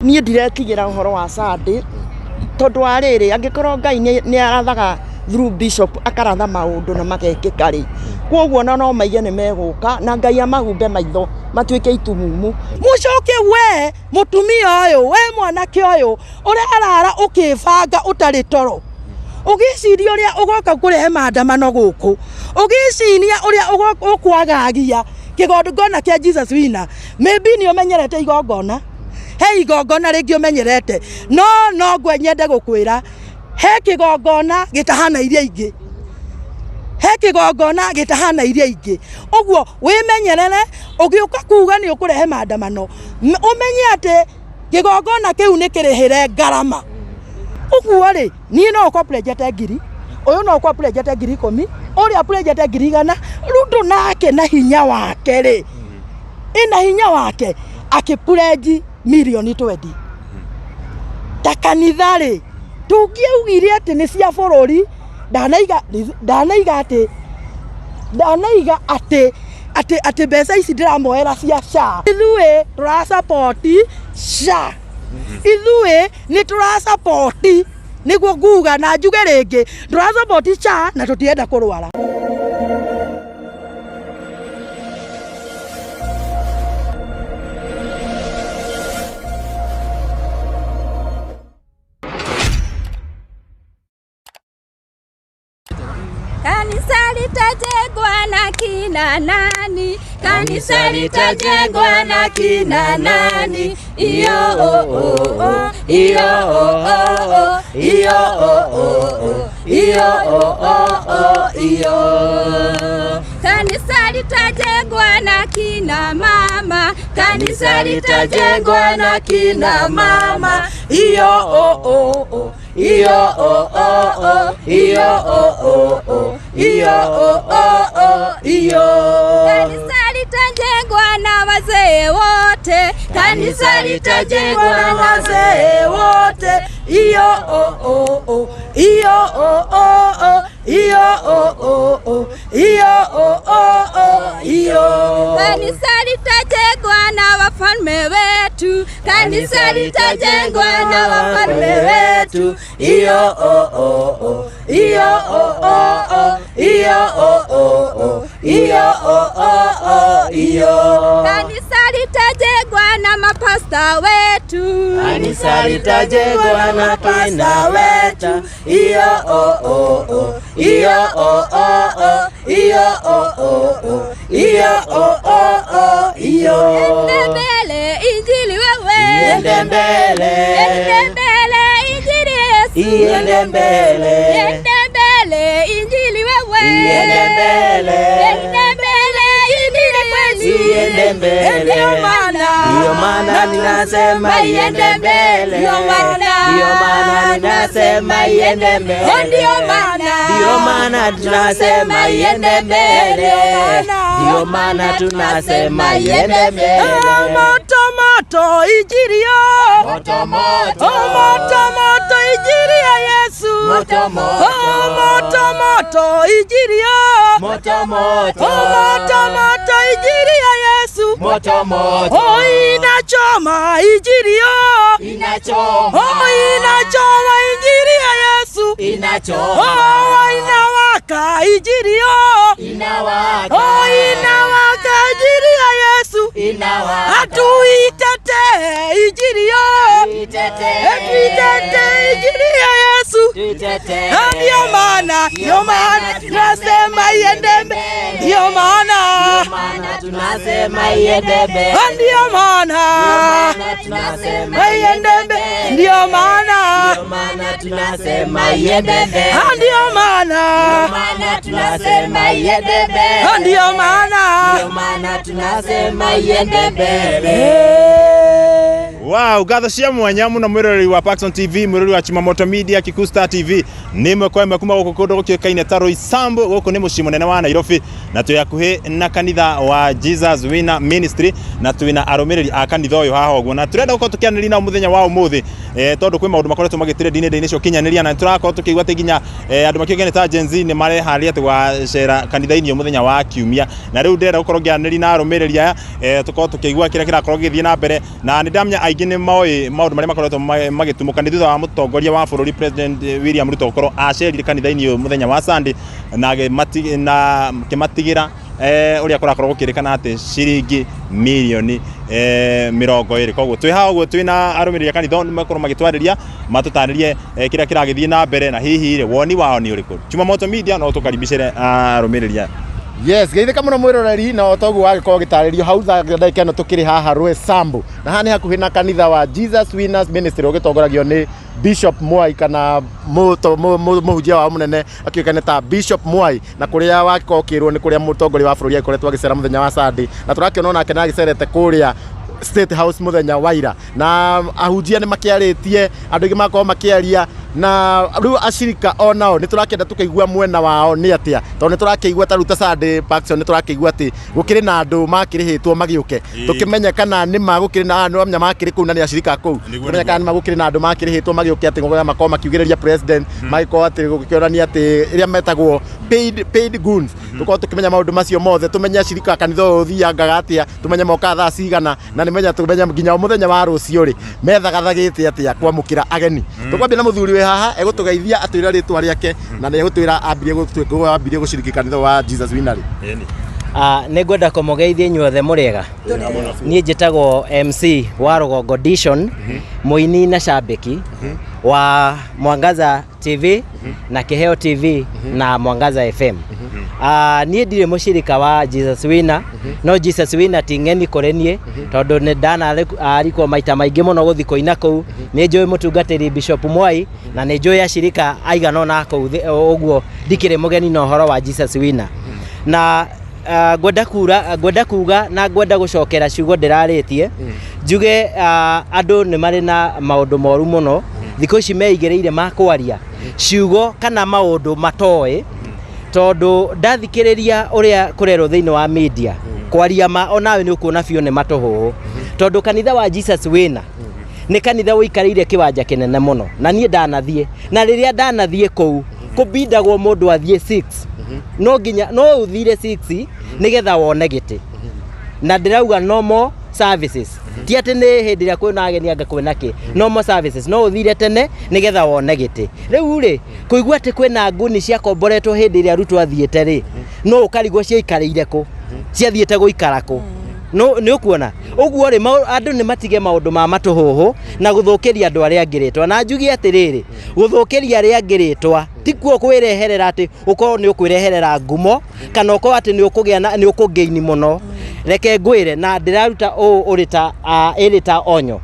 Niĩ ndiretigĩra ũhoro wa Sunday tondũ wa rĩrĩ, angĩkorwo Ngai nĩ arathaga through bishop akaratha maũndũ na magekĩka rĩ, kwoguo ona no maige nĩ megũka na Ngai amahumbe maitho matuĩke itumumu. Mũcoke we mũtumia ũyũ, we mwanake ũyũ ũrarara ũkĩbanga ũtarĩ toro, ũgĩciria ũrĩa ũgoka kũrehe maandamano gũkũ, ũgĩciria ũrĩa ũkwagagia kĩgongona kĩa Jesus Winner. Maybe nĩ ũmenyerete igongona, he igongona rĩngĩ ũmenyerete, no no nyende gũkwĩra he kĩgongona gĩtahana iria ingĩ, he kĩgongona gĩtahana iria ingĩ. Ũguo wĩmenyerere ũgĩũka kuga nĩ ũkũrehe maandamano, ũmenye atĩ kĩgongona kĩu nĩ kĩrĩhĩre ngarama. Ũguo rĩ, niĩ no ũkorwo pledgete ngiri, ũyũ no ũkorwo pledgete 10,000, ũrĩa pledgete 100,000, Ruto nake na hinya wake rĩ, ĩna hinya wake akĩpledge mirioni 20. Ta kanitha rĩ, tũngĩaugire atĩ nĩ cia bũrũri, ndanaiga ndanaiga atĩ ndanaiga atĩ atĩ atĩ mbeca ici ndĩramoera cia SHA. Ithuĩ tũra support SHA, ithuĩ nĩ tũra support, nĩguo nguga na njuge rĩngĩ, tũra support SHA na tũtirenda kũrwara. Kanisa litajengwa na kina nani? Kanisa litajengwa na kina nani? Iyo oh oh oh, iyo oh oh oh, iyo oh oh oh, iyo oh oh oh, iyo. Kanisa litajengwa na kina mama, kanisa litajengwa na kina mama. Iyo oh oh oh, iyo oh oh oh, iyo oh oh oh, iyo oh oh oh, iyo. Kanisa litajengwa na wazee wote, kanisa litajengwa na wazee wote. Iyo oh oh oh, iyo oh oh oh, iyo oh oh oh, iyo oh oh oh, iyo. Kanisa litajengwa na wafalme wetu, kanisa litajengwa na wafalme wetu. Iyo oh oh oh, iyo oh oh oh, iyo oh oh oh, iyo oh oh oh, iyo. Kanisa litajengwa na mapasta wetu, kanisa litajengwa na kina wetu. Iyo oh oh oh, iyo oh oh oh, iyo oh oh oh, iyo oh oh oh, iyo. Ende mbele injili wewe, iende mbele, ende mbele injili Yesu, iende mbele, ende mbele injili wewe, iende mbele, ende mbele injili kweli, iende mbele. Ndio maana, Ndio maana ninasema iende mbele, Ndio maana, ndio maana ninasema iende mbele, Ndio maana, ndio maana tunasema iende mbele, ndio maana tunasema iende mbele. Moto moto injili yo, Moto moto, oh moto moto injili ya Yesu, moto moto, oh moto moto injili yo, moto moto, oh moto moto injili ya Yesu, moto moto, oh inachoma injili yo, inachoma, oh inachoma injili ya Yesu, inachoma, oh inawaka injili yo, inawaka, oh inawaka injili ya Yesu, inawaka, atuitetee injili yo, tuitetee, tuitetee injili ya Yesu. tuitetee. Ndio maana, ndio maana tunasema iende mbele, ndio maana, maana tunasema iende mbele, ndio maana maana tunasema iende mbele, ndio maana, ndio maana tunasema iende mbele, ndio maana, maana tunasema iende mbele, ndio maana. ndio maana tunasema iende mbele. Wow, ngatho cia mwanya muno mwiroreri wa Paxson TV, mwiroreri wa Chimamoto Media, Kikuyu Star TV. Nĩ ĩmwe kwa ĩmwe kuma gũkũ kũndũ gũkĩũkaine ta Roysambu, gũkũ nĩ mũciĩ mũnene wa Nairobi, na twĩ hakuhĩ na kanitha wa Jesus Winner Ministry, na twĩna arũmĩrĩri a kanitha ũyũ haha ũguo, na tũrenda gũkorwo tũkĩaranĩria nao mũthenya wa ũmũthĩ, tondũ kwĩ maũndũ makoretwo magĩtrend nenda-inĩ cia ũkinyanĩria, na nĩtũrakorwo tũkĩigua atĩ nginya andũ makĩũngane ta Gen Z nĩ mareharĩria atĩ gũgacera kanitha-inĩ mũthenya wa kiumia, na rĩu ndĩrenda gũkorwo ngĩaranĩria na arũmĩrĩri aya, tũkorwo tũkĩigua kĩrĩa kĩrakorwo gĩgĩthiĩ na mbere, na nĩ ndamenya aingĩ Aingĩ nĩ moĩ maũndũ marĩa makoretwo magĩtumũka nĩ thutha wa mũtongoria wa bũrũri President William Ruto gũkorwo acerire kanitha-inĩ ũyũ mũthenya wa Sunday na akĩmatigĩra ũrĩa kũrakorwo gũkĩrĩkana atĩ ciringi mirioni 20. Koguo twĩ haha ũguo twĩna arũmĩrĩri a kanitha nĩ makorwo magĩtwarĩria matũtarĩrie kĩrĩa kĩragĩthiĩ na mbere na hihi rĩ woni wao nĩ ũrĩkũ. Chumamoto Media no tũkaribicĩre arũmĩrĩri aya. Yes, geithĩka mũno mwĩroreri na o toguo wagĩkorwo ũgĩtarĩrio hau ndagĩka ĩno tũkĩrĩ haha Roysambu na haha nĩ hakuhĩ na kanitha wa Jesus Winners Ministry ũgĩtongoragio nĩ Bishop Mwai kana mũhunjia wao mũnene akĩũĩkaine ta Bishop Mwai, na kũrĩa wakorwo ũkĩrwo nĩ kũrĩa mũtongoria wa bũrũri agĩkoretwo agĩcera mũthenya wa Sunday, na tũrakĩona onake nĩ agĩcerete kũrĩa State House mũthenya wa ira, na ahunjia nĩ makĩarĩtie, andũ aingĩ magakorwo makĩaria, na rĩu acirika onao nĩ tũrakĩenda tũkaigua mwena wao nĩ atĩa, tondũ nĩ tũrakĩigua ta rĩu ta Sunday Parkson nĩ tũrakĩigua atĩ gũkĩrĩ na andũ makĩrĩhĩtwo magĩũke, tũkĩmenye kana nĩ ma gũkĩrĩ na andũ amwe makĩrĩ kũu na nĩ acirika kũu, tũmenye kana nĩ ma gũkĩrĩ na andũ makĩrĩhĩtwo magĩũke atĩ nĩgetha makorwo makiugĩrĩria president, magĩkorwo atĩ gũkĩonania atĩ ĩrĩa metagwo paid goons, tũkorwo tũkĩmenya maũndũ macio mothe, tũmenye acirika a kanitha ũyũ ũthiangaga atĩa, tũmenye mokaga thaa cigana, na nĩ menya tũmenye nginya mũthenya wa rũciũ rĩ methagathagĩte atĩa kwamũkĩra ageni. Tũkwambia na mũthuri wĩ haha egũtũgeithia atwĩre rĩtwa rĩake na nĩ egũtwĩra ambirie gũciriki kanitha wa Jesus Winner rĩ. Nĩ ngwenda kũmũgeithia inyuothe mũrĩega. Niĩ njĩtagwo MC wa Rũgongo Dishon, mũini na cambĩki wa Mwangaza TV na Kiheo TV na Mwangaza FM. Niĩ ndirĩ mũcirika wa Jesus Winner, no Jesus Winner ti ng'eni kũrĩ niĩ tondũ nĩ ndanarikwo maita maingĩ mũno gũthiĩ kũina kũu. Nĩ njũĩ mũtungatĩri Bishop Mwai na nĩ njũĩ acirika aigana ũna kũu, ũguo ndikĩrĩ mũgeni na ũhoro wa Jesus Winner. Na ngwenda kuga na ngwenda gũcokera ciugo ndĩrarĩtie njuge andũ nĩ marĩ na maũndũ moru mũno thikũ ici meigĩrĩire ma kwaria ciugo kana maũndũ matoĩ, tondũ ndathikĩrĩria ũrĩa kũrerwo thĩinĩ wa media kwaria ma onawe nĩ ũkuona biũ nĩ matũhũhũ, tondũ kanitha wa Jesus Winner nĩ kanitha ũikarĩire kĩwanja kĩnene mũno, na niĩ ndanathiĩ, na rĩrĩa ndanathiĩ kũu kũbindagwo mũndũ athiĩ 6, no nginya no ũthire 6 nĩgetha wone gĩtĩ, na ndĩrauga normal services, ti atĩ nĩ hĩndĩ ĩrĩa kwĩna ageni anga kwĩna kĩ, normal services no ũthire tene nĩgetha wone gĩtĩ. Rĩu rĩ kũigua atĩ kwĩna nguni ciakomboretwo hĩndĩ ĩrĩa Ruto athiĩte rĩ, no ũkarigwo ciaikarĩire kũ, ciathiĩte gũikara kũ. No nĩ ũkuona ũguo rĩ, andũ nĩ matige maũndũ ma matũhũhũ na gũthũkĩria andũ arĩa angĩ rĩtwa. Na njuge atĩrĩrĩ, gũthũkĩria arĩa angĩ rĩtwa tikuo kwĩreherera atĩ ũkorwo nĩ ũkwĩreherera ngumo kana ũkorwo atĩ nĩ ũkũgĩa na nĩ ũkũngĩini mũno. Reke ngwĩre, na ndĩraruta ũũ ũrĩ ta ĩrĩ ta onyo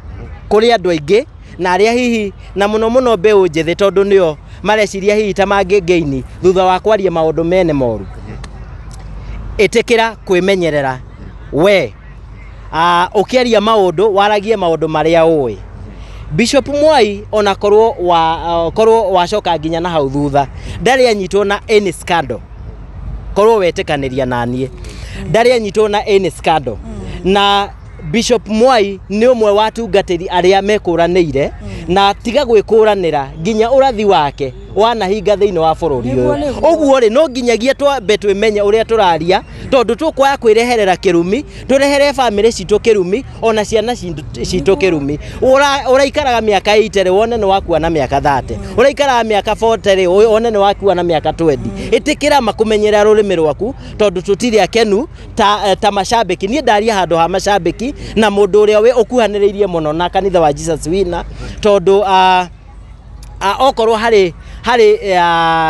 kũrĩ andũ aingĩ na arĩa hihi na mũno mũno mbeũ njĩthĩ, tondũ nĩo mareciria hihi ta mangĩngĩini thutha wa kwaria maũndũ mene moru. Ĩtĩkĩra kwĩmenyerera we, ũkĩaria maũndũ waragie maũndũ marĩa ũĩ. Bishop Mwai onakorwo korwo wacoka nginya na hau thutha ndarĩ anyitwo na any scandal, korwo wetĩkanĩria na niĩ ndarĩ anyitwo na any scandal. Na Bishop Mwai nĩ ũmwe wa atungatĩri arĩa mekũranĩire, na tiga gwĩkũranĩra nginya ũrathi wake wanahinga thĩinĩ wa bũrũri ũyũ. Ũguo rĩ no nginyagia twambe twĩmenye ũrĩa tũraria, tondũ tũkwaya kwĩreherera kĩrumi, tũrehere bamĩrĩ citũ kĩrumi, ona ciana citũ kĩrumi. Ũraikaraga mĩaka 80 rĩ, wone nĩ wakua na mĩaka 30, ũraikaraga mĩaka 40 rĩ, wone nĩ wakua na mĩaka 20. Ĩtĩkĩra makũmenyerera rũrĩmĩ rwaku, tondũ tũtirĩ akenu ta macambĩki. Niĩ ndaria handũ ha macambĩki na mũndũ ũrĩa wĩ ũkuhanĩrĩirie mũno na kanitha wa Jesus Winner, tondũ okorwo harĩ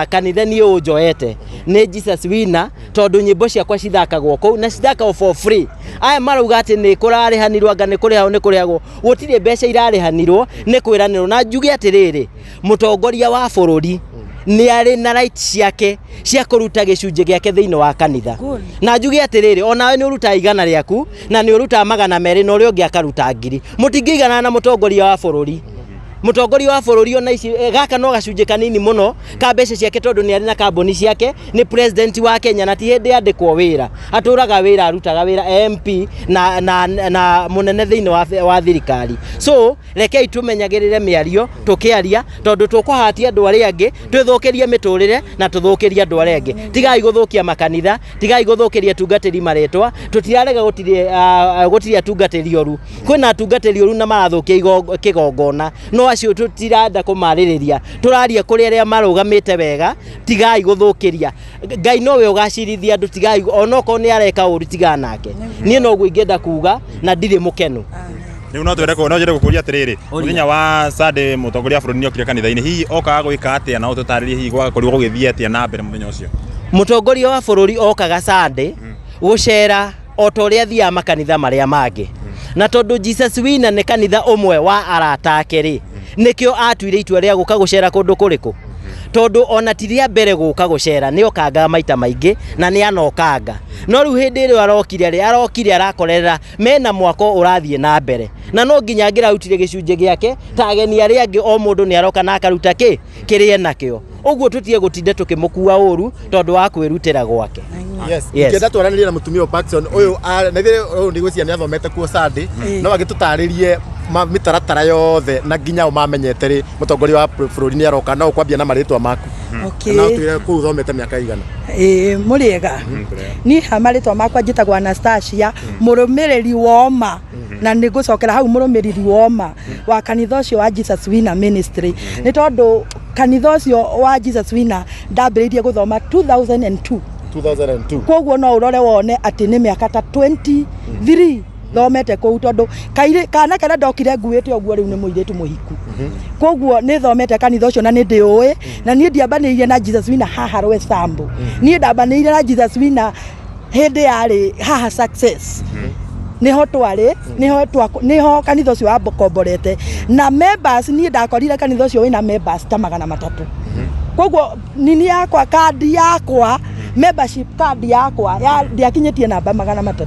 kanitha niĩ ũnjoete nĩ Jesus Winner, tondũ nyĩmbo ciakwa cithakagwo kũu na cithakagwo for free. Aya marauga atĩ nĩ kũrarĩhanirwo, anga nĩ kũrĩhagwo, nĩ kũrĩhagwo, gũtirĩ mbeca irarĩhanirwo, nĩ kwĩranĩrwo. Na njuge atĩrĩrĩ, mũtongoria wa bũrũri nĩ arĩ na right ciake cia kũruta gĩcunjĩ gĩake thĩinĩ wa kanitha. Na njuge atĩrĩrĩ, onawe nĩ ũrutaga 100 rĩaku na nĩ ũrutaga 200 na ũrĩa ũngĩ akaruta 1000, mũtingĩiganana na mũtongoria wa bũrũri. Mũtongoria wa bũrũri ona ici gaka no gacunjĩ kanini mũno ka mbeca ciake, tondũ nĩ arĩ na kambuni ciake, nĩ president wa Kenya, na ti hĩndĩ andĩkwo wĩra, atũraga wĩra, arutaga wĩra e MP na mũnene thĩinĩ wa thirikari. So rekei tũmenyagĩrĩre mĩario tũkĩaria, tondũ tũkũhatia andũ arĩa angĩ, twĩthũkĩrie mĩtũrĩre na tũthũkĩrie andũ arĩa angĩ. Tigai gũthũkia makanitha, tigai gũthũkĩria atungatĩri marĩtwa. Tũtirarega gũtirĩ atungatĩri oru, kwĩna atungatĩri oru na marathũkia kĩgongona, no acio tũtirenda kũmarĩrĩria, tũraria kũrĩ arĩa marũgamĩte wega. Tigai gũthũkĩria Ngai, nowe ũgacirithia andũ. Tigai, onokorwo nĩ areka ũru, tigana nake. Niĩ noguo ingĩenda kuga na ndirĩ mũkenu. Rĩu no twende no nyende gũkũria atĩrĩrĩ, mũthenya wa Sunday mũtongoria wa bũrũri nĩokire kanitha-inĩ, hihi okaga gwĩka atĩa? Na ũtũtarĩrie hihi gwakorirwo gũgĩthiĩ atĩa na mbere mũthenya ũcio. Mũtongoria wa bũrũri okaga Sunday gũcera o ta ũrĩa athiaga makanitha marĩa mangĩ, na tondũ Jesus Winner nĩ kanitha ũmwe wa arata ake rĩ, nĩkĩo atuire itua rĩa gũka gũcera kũndũ kũrĩkũ, tondũ ona ti rĩa mbere gũka gũcera, nĩ okangaga maita maingĩ na nĩ anokanga. No rĩu hĩndĩ ĩrĩa arokire rĩ, arokire arakorerera mena mwako ũrathiĩ na mbere, na no nginya angĩrarutire gĩcunjĩ gĩake ta ageni arĩa angĩ. O mũndũ nĩ aroka na akaruta kĩ kĩrĩa enakĩo, ũguo tũtige gũtinda tũkĩmũkua ũru tondũ wa kwĩrutĩra gwake. Yes. Yes. Ingĩenda twaranĩrie na mũtumia ũyũ Paxson ũyũ, na ithuĩ ũyũ ndigwĩciria nĩ athomete kuo Sunday, no agĩtũtarĩrie mĩtaratara yothe na nginya o mamenyete rĩ mũtongoria wa bũrũri nĩ aroka. No ũkwambia na marĩtwa maku na ũtwĩre kũu ũthomete mĩaka igana. Ĩĩ, mũrĩega. Niĩ ha marĩtwa makwa njĩtagwo Anastasia, mũrũmĩrĩri woma, na nĩ ngũcokera hau, mũrũmĩrĩri woma wa kanitha ũcio wa Jesus Winner Ministry, nĩ tondũ kanitha ũcio wa Jesus Winner ndambĩrĩirie gũthoma 2002. 2002. Koguo no ũrore wone atĩ nĩ mĩaka ta 23 thomete kũu, tondũ kana karĩa ndokire nguĩte ũguo rĩu nĩ mũirĩtu mũhiku. Koguo nĩ thomete kanitha ũcio na nĩ ndĩũĩ, na niĩ ndiambanĩirie na Jesus Winner haha Roysambu, niĩ ndambanĩirie na Jesus Winner hĩndĩ yarĩ haha Success, niho twarĩ, niho kanitha ũcio wakomborete na members. Niĩ ndakorire kanitha ũcio wĩna members ta 300. Koguo nini yakwa, kandi yakwa, membership card yakwa ya ndiakinyĩtie namba 300,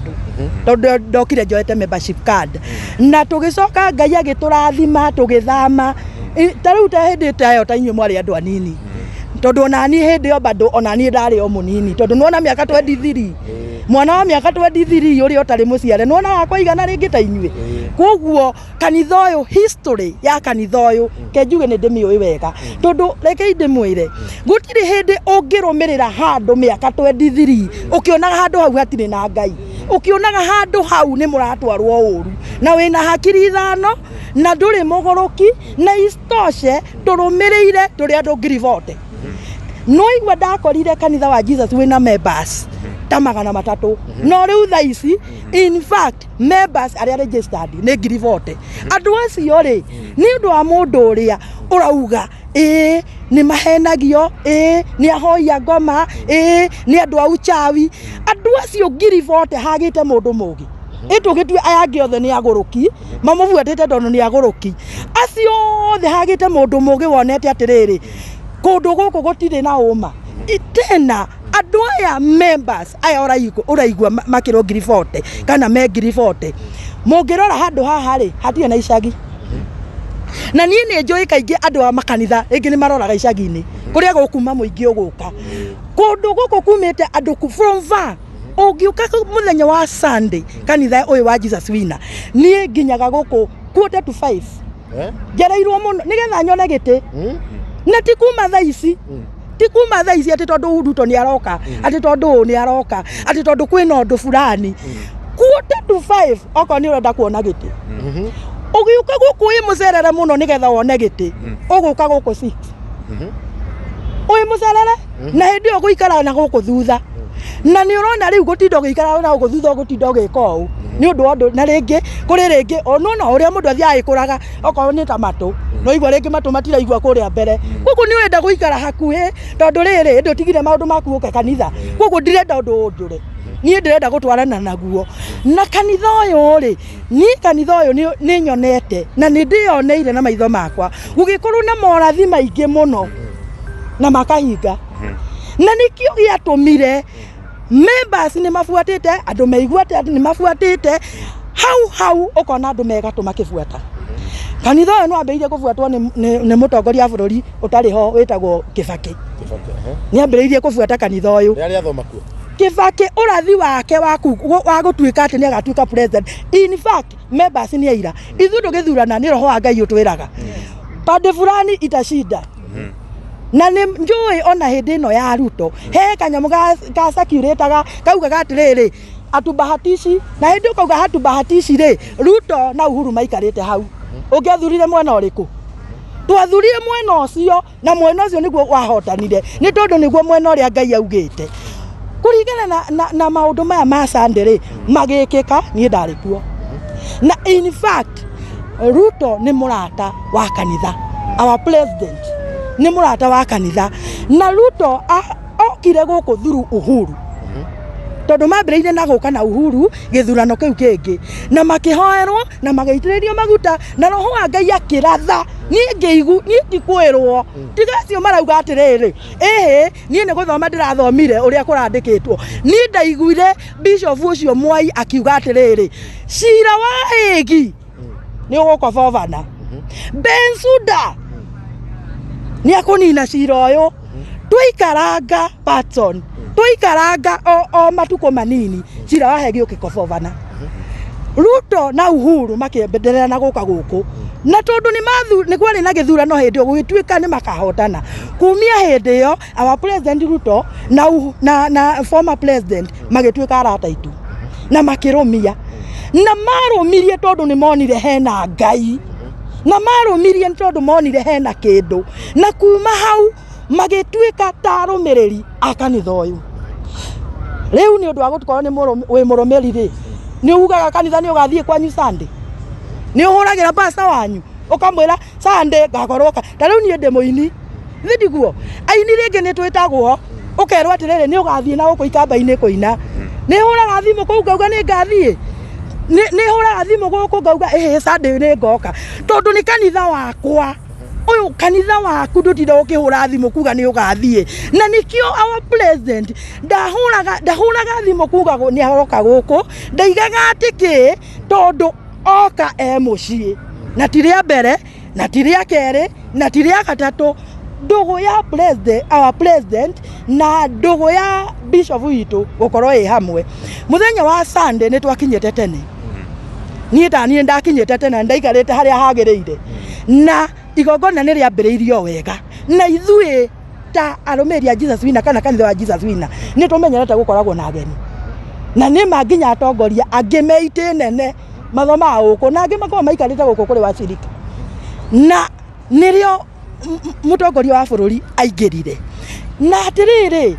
tondũ ndokire njoete membership card, na tũgĩcoka Ngai agĩtũrathima tũgĩthama. Ta rĩu ta hĩndĩ ta ĩyo, ta inyuĩ mwarĩ andũ anini, tondũ onani hĩndĩ ĩyo bado onaniĩ ndarĩ o mũnini, tondũ nĩwona mĩaka 23, mwana wa mĩaka 23 ũrĩa ũtarĩ mũciare, nĩwona wakwa igana rĩngĩ ta inyuĩ. Koguo kanitha ũyũ, history ya kanitha ũyũ, ke njuge nĩ ndĩmĩũĩ wega, tondũ rekei ndĩmwĩre, gũtirĩ hĩndĩ ũngĩrũmĩrĩra handũ mĩaka 23 ũkĩonaga handũ hau hatirĩ na Ngai, ũkĩonaga handũ hau nĩ mũratwarwo ũru, na wĩna hakiri ithano na ndũrĩ mũgũrũki, na isitoshe tũrũmĩrĩire tũrĩ andũ 40,000. No igua ndakorire kanitha wa Jesus wĩna members ta 300, no rĩu thaa ici in fact members arĩa registered nĩ 40,000. Andũ acio rĩ, nĩ ũndũ wa mũndũ ũrĩa ũrauga ĩĩ nĩ mahenagio, ĩĩ nĩ ahoi a ngoma, ĩĩ nĩ andũ a uchawi, andũ acio 40,000 hagĩte mũndũ mũgĩ ĩtũgĩtue aya angĩ othe nĩ agũrũki mamũbuatĩte, tondũ nĩ agũrũki acio othe hagĩte mũndũ mũgĩ wonete atĩrĩrĩ, kũndũ gũkũ gũtirĩ na ũma. Tena andũ aya members aya ũraigua makĩrwo 40,000 kana me 40,000, mũngĩrora handũ haha rĩ, hatirĩ na icagi, na niĩ nĩ njũĩ kaingĩ andũ a makanitha rĩngĩ nĩ maroraga icagi-inĩ kũrĩa gũkuma mũingĩ ũgũka. Kũndũ gũkũ kumĩte andũ from far. Ũngĩũka mũthenya wa Sunday kanitha ũyũ wa Jesus Winner, niĩ nginyaga gũkũ 4:45. Eh? Ngereirwo mũno nĩgetha nyone gĩtĩ, na ti kuma thaa ici, ti kuma thaa ici atĩ tondũ Ruto nĩ aroka, atĩ tondũ ũũ nĩ aroka, atĩ tondũ kwĩna ũndũ fulani. 4:45 okorwo nĩ ũrenda kuona gĩtĩ, ũgĩũka gũkũ wĩ mũcerere mũno nĩgetha wone gĩtĩ, ũgũka gũkũ 6 wĩ mũcerere, na hĩndĩ ĩyo gũikara na gũkũ thutha, na nĩ ũrona rĩu gũtinda ũgĩikara na gũkũ thutha, ũgũtinda ũgĩka ũũ nĩ ũndũ wa ũndũ. Na rĩngĩ kũrĩ rĩngĩ onona ũrĩa mũndũ athiaga agĩkũraga, okorwo nĩ ta matũ, no igua rĩngĩ matũ matiraigua kũrĩa mbere, koguo nĩ ũrenda gũikara hakuhĩ, tondũ rĩrĩ ĩndĩ ũtigire maũndũ maku ũke kanitha. Koguo ndirenda ũndũ ũnjũre, niĩ ndĩrenda gũtwarana naguo na kanitha ũyũ rĩ. Niĩ kanitha ũyũ nĩ nyonete na nĩ ndĩyoneire na maitho makwa gũgĩkorwo na morathi maingĩ mũno na makahinga, na nĩkĩo gĩatũmire members nĩ mabuatĩte, andũ meiguate atĩ nĩ mabuatĩte hau hau, ũkona andũ megatũ makĩbuata. Kanitha ũyũ nĩ wambĩrĩirie kũbuatwo nĩ- nĩ nĩ mũtongoria wa bũrũri ũtarĩ ho wĩtagwo Kĩbakĩ. Nĩ ambĩrĩirie kũbuata kanitha ũyũ. Rĩarĩa thoma kuo. Kĩbakĩ ũrathi wake wa ku- wa gũtuĩka atĩ nĩ agatuĩka president. In fact, members nĩ aira. Ithuĩ tũgĩthurana nĩ roho wa Ngai ũtwĩraga. Pande fulani itashinda. Na nĩ njũĩ ona hĩndĩ ĩno ya Ruto he kanyamũ ga, ga circulate-aga kaugaga atĩrĩrĩ hatubahatishi na hĩndĩ ũkauga hatubahatishi rĩ Ruto na Uhuru maikarĩte hau ũngĩathurire mwena ũrĩkũ? Twathurire mwena ũcio na mwena ũcio nĩguo wahotanire nĩ tondũ nĩguo mwena ũrĩa Ngai augĩte kũringana na, na, na maũndũ maya ma Sunday rĩ magĩkĩka niĩ ndarĩ kuo na in fact Ruto nĩ mũrata wa kanitha our president nĩ mũrata wa kanitha na Ruto a- okire gũkũ through Uhuru tondũ mambĩrĩirie na gũka na Uhuru gĩthurano kĩu kĩngĩ na makĩhoerwo na magĩitĩrĩrio maguta na roho wa Ngai akĩratha niĩ ngĩigu niĩ ndikwĩrwo tiga acio marauga atĩrĩrĩ ĩhĩ niĩ nĩ gũthoma ndĩrathomire ũrĩa kũrandĩkĩtwo niĩ ndaiguire bishop ũcio Mwai akiuga atĩrĩrĩ cira wa ĩgi nĩ ũgũkobobana Bensuda nĩ akũnina cira ũyũ twaikaranga Patson twaikaranga o, o matukũ manini cira wa Hegi ũkĩkobobana Ruto na Uhuru makĩenderera na gũka gũkũ na tondũ nĩ mathu nĩ kwarĩ na gĩthurano hĩndĩ ĩyo gũgĩtuĩka nĩ makahotana kumia hĩndĩ ĩyo our president Ruto na, Uhu- na, na former president magĩtuĩka arata aitũ na makĩrũmia na marũmirie tondũ nĩ monire hena Ngai na marũmirie nĩ tondũ monire hena kĩndũ na kuma hau magĩtuĩka ta arũmĩrĩri a kanitha ũyũ rĩu nĩ ũndũ wa gũkorwo nĩ mũrũm- wĩ mũrũmĩrĩri rĩ nĩ ugaga kanitha nĩ ũgathiĩ kwanyu Sunday nĩ ũhũragĩra pasta wanyu ũkamwĩra Sunday ngakorwo ka ta rĩu niĩ ndĩ mũini nĩ ndiguo aini rĩngĩ nĩ twĩtagwo ũkerwo atĩrĩrĩ nĩ ũgathiĩ na gũkũ ikamba-inĩ kũina nĩ hũraga thimũ kũu ngauga nĩ ngathiĩ nĩ nĩ hũraga thimũ gũkũ ngauga ĩhĩ Sunday nĩ ngoka tondũ nĩ kanitha wakwa ũyũ kanitha waku ndũtinda ũkĩhũra thimũ kuga nĩ ũgathiĩ na nĩkĩo our president ndahũraga ndahũraga thimũ kuga nĩ aroka gũkũ ndaigaga atĩ kĩ tondũ oka e mũciĩ na ti rĩa mbere na ti rĩa kerĩ na ti rĩa gatatũ ndũgũ ya president, our president na ndũgũ ya bishop witũ gũkorwo ĩ hamwe mũthenya wa Sunday nĩ twakinyĩte tene niĩ ta niĩ ndakinyĩte tene ndaikarĩte harĩa hagĩrĩire na igongona nĩ rĩambĩrĩirio wega na ithuĩ ta arũmĩrĩri a Jesus Winner kana kanitha wa Jesus Winner nĩ tũmenyerete gũkoragwo na ageni na nĩ ma nginya atongoria angĩ me itĩ nene mathomaga gũkũ na angĩ makoragwo maikarĩte gũkũ kũrĩ wacirika na nĩrĩo mũtongoria wa bũrũri aingĩrire na atĩrĩrĩ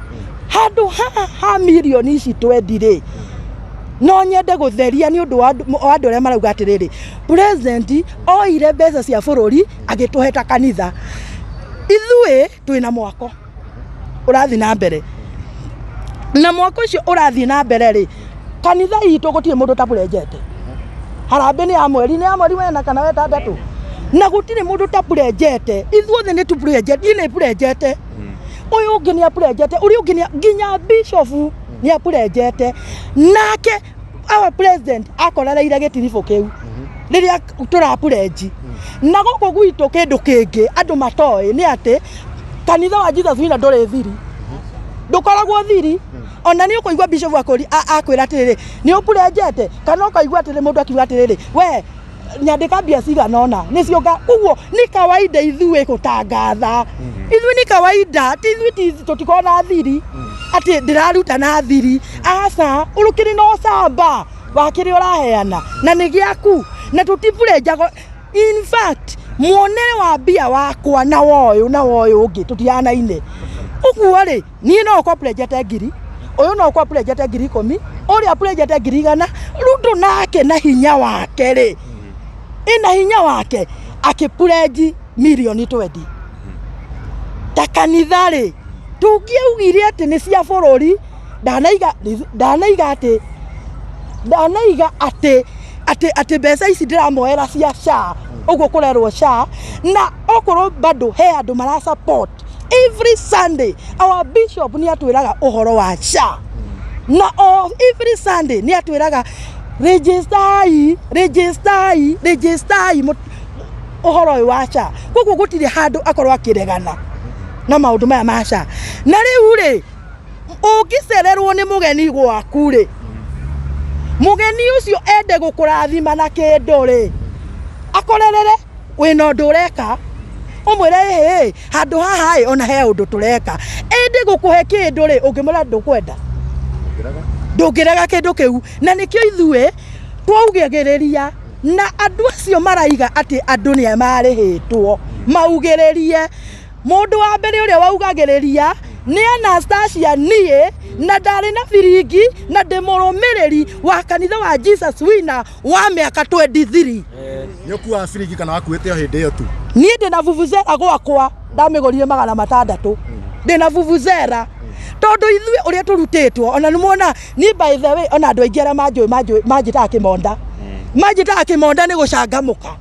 handũ haha ha mirioni ici twendi rĩ no nyende gũtheria nĩ ũndũ wa andũ arĩa marauga atĩrĩrĩ president oire mbeca cia bũrũri agĩtũhe ta kanitha ithuĩ twĩna mwako ũrathiĩ na mbere na mwako ũcio ũrathiĩ na mbere rĩ kanitha itũ gũtirĩ mũndũ ũtaburenjete harambĩ nĩ ya mweri nĩ ya mweri wena kana wetandatũ na gũtirĩ mũndũ ũtaburenjete ithuothe nĩ tũburenjete niĩ nĩ burenjete ũyũ ũngĩ nĩ aburenjete ũrĩa ũngĩ nĩ nginya bishop nĩ aburenjete nake our president akorereire gĩtiribũ kĩu rĩrĩa tũraburenji na gũkũ gwitũ kĩndũ kĩngĩ andũ matoĩ nĩ atĩ kanitha wa Jesus Winner ndũrĩ thiri ndũkoragwo thiri ona nĩ ũkũigua bishop akwĩra atĩrĩrĩ nĩ ũburenjete kana ũkaigua atĩrĩ mũndũ akiuga atĩrĩrĩ we nyandĩka mbia cigana ũna nĩcio nga ũguo nĩ kawaida ithuĩ gũtangatha ithuĩ nĩ kawaida ti ithuĩ ti tũtikoragwo na thiri atĩ ndĩraruta na thiri aca ũrũkĩrĩ na ũcamba wa kĩrĩa ũraheana na nĩ gĩaku na tũtiburenjago in fact muonere wa mbia wakwa na woyũ na woyũ ũngĩ tũtihanaine ũguo rĩ niĩ no ũkorwo purejete ngiri ũyũ no ũkorwo purejete 10,000 ũrĩa purejete 100,000 Ruto nake na hinya wake rĩ ĩna hinya wake akĩpurenji mirioni 20 ta kanitha rĩ tũngĩaugire atĩ nĩ cia bũrũri ndanaiga ndanaiga atĩ ndanaiga atĩ atĩ atĩ mbeca ici ndĩramoera cia SHA ũguo kũrerwo SHA na okorwo bado he andũ mara support every Sunday our bishop nĩ atwĩraga ũhoro wa SHA na o every Sunday nĩ atwĩraga register register register ũhoro ũyũ wa SHA. Koguo gũtirĩ handũ akorwo akĩregana na maũndũ maya ma SHA. Na rĩu rĩ, ũngĩcererwo nĩ mũgeni gwaku rĩ, mũgeni ũcio ende gũkũrathima na kĩndũ rĩ, akorerere wĩna ũndũ ũreka, ũmwĩre ĩhĩ handũ haha ĩ ona he ũndũ tũreka. Ĩndĩ gũkũhe kĩndũ rĩ, ũngĩmwĩra ndũkwenda, ndũngĩrega kĩndũ kĩu. Na nĩkĩo ithuĩ twaugagĩrĩria na andũ acio maraiga atĩ andũ nĩ marĩhĩtwo maugĩrĩrie. Mũndũ wa mbere ũrĩa waugagĩrĩria nĩ Anastasia niĩ, na ndarĩ na biringi na ndĩ mũrũmĩrĩri wa kanitha wa Jesus Winner wa mĩaka 23. Nĩ ũkuaga biringi kana wakuĩte o hĩndĩ ĩyo tu? Niĩ ndĩ na vuvuzela gwakwa ndamĩgũrire 600. Ndĩ na vuvuzela tondũ ithuĩ ũrĩa tũrutĩtwo, ona nĩ muona niĩ by the way, ona andũ aingĩ arĩa manjũĩ manjĩtaga kĩmonda. Manjĩtaga kĩmonda nĩ gũcangamũka.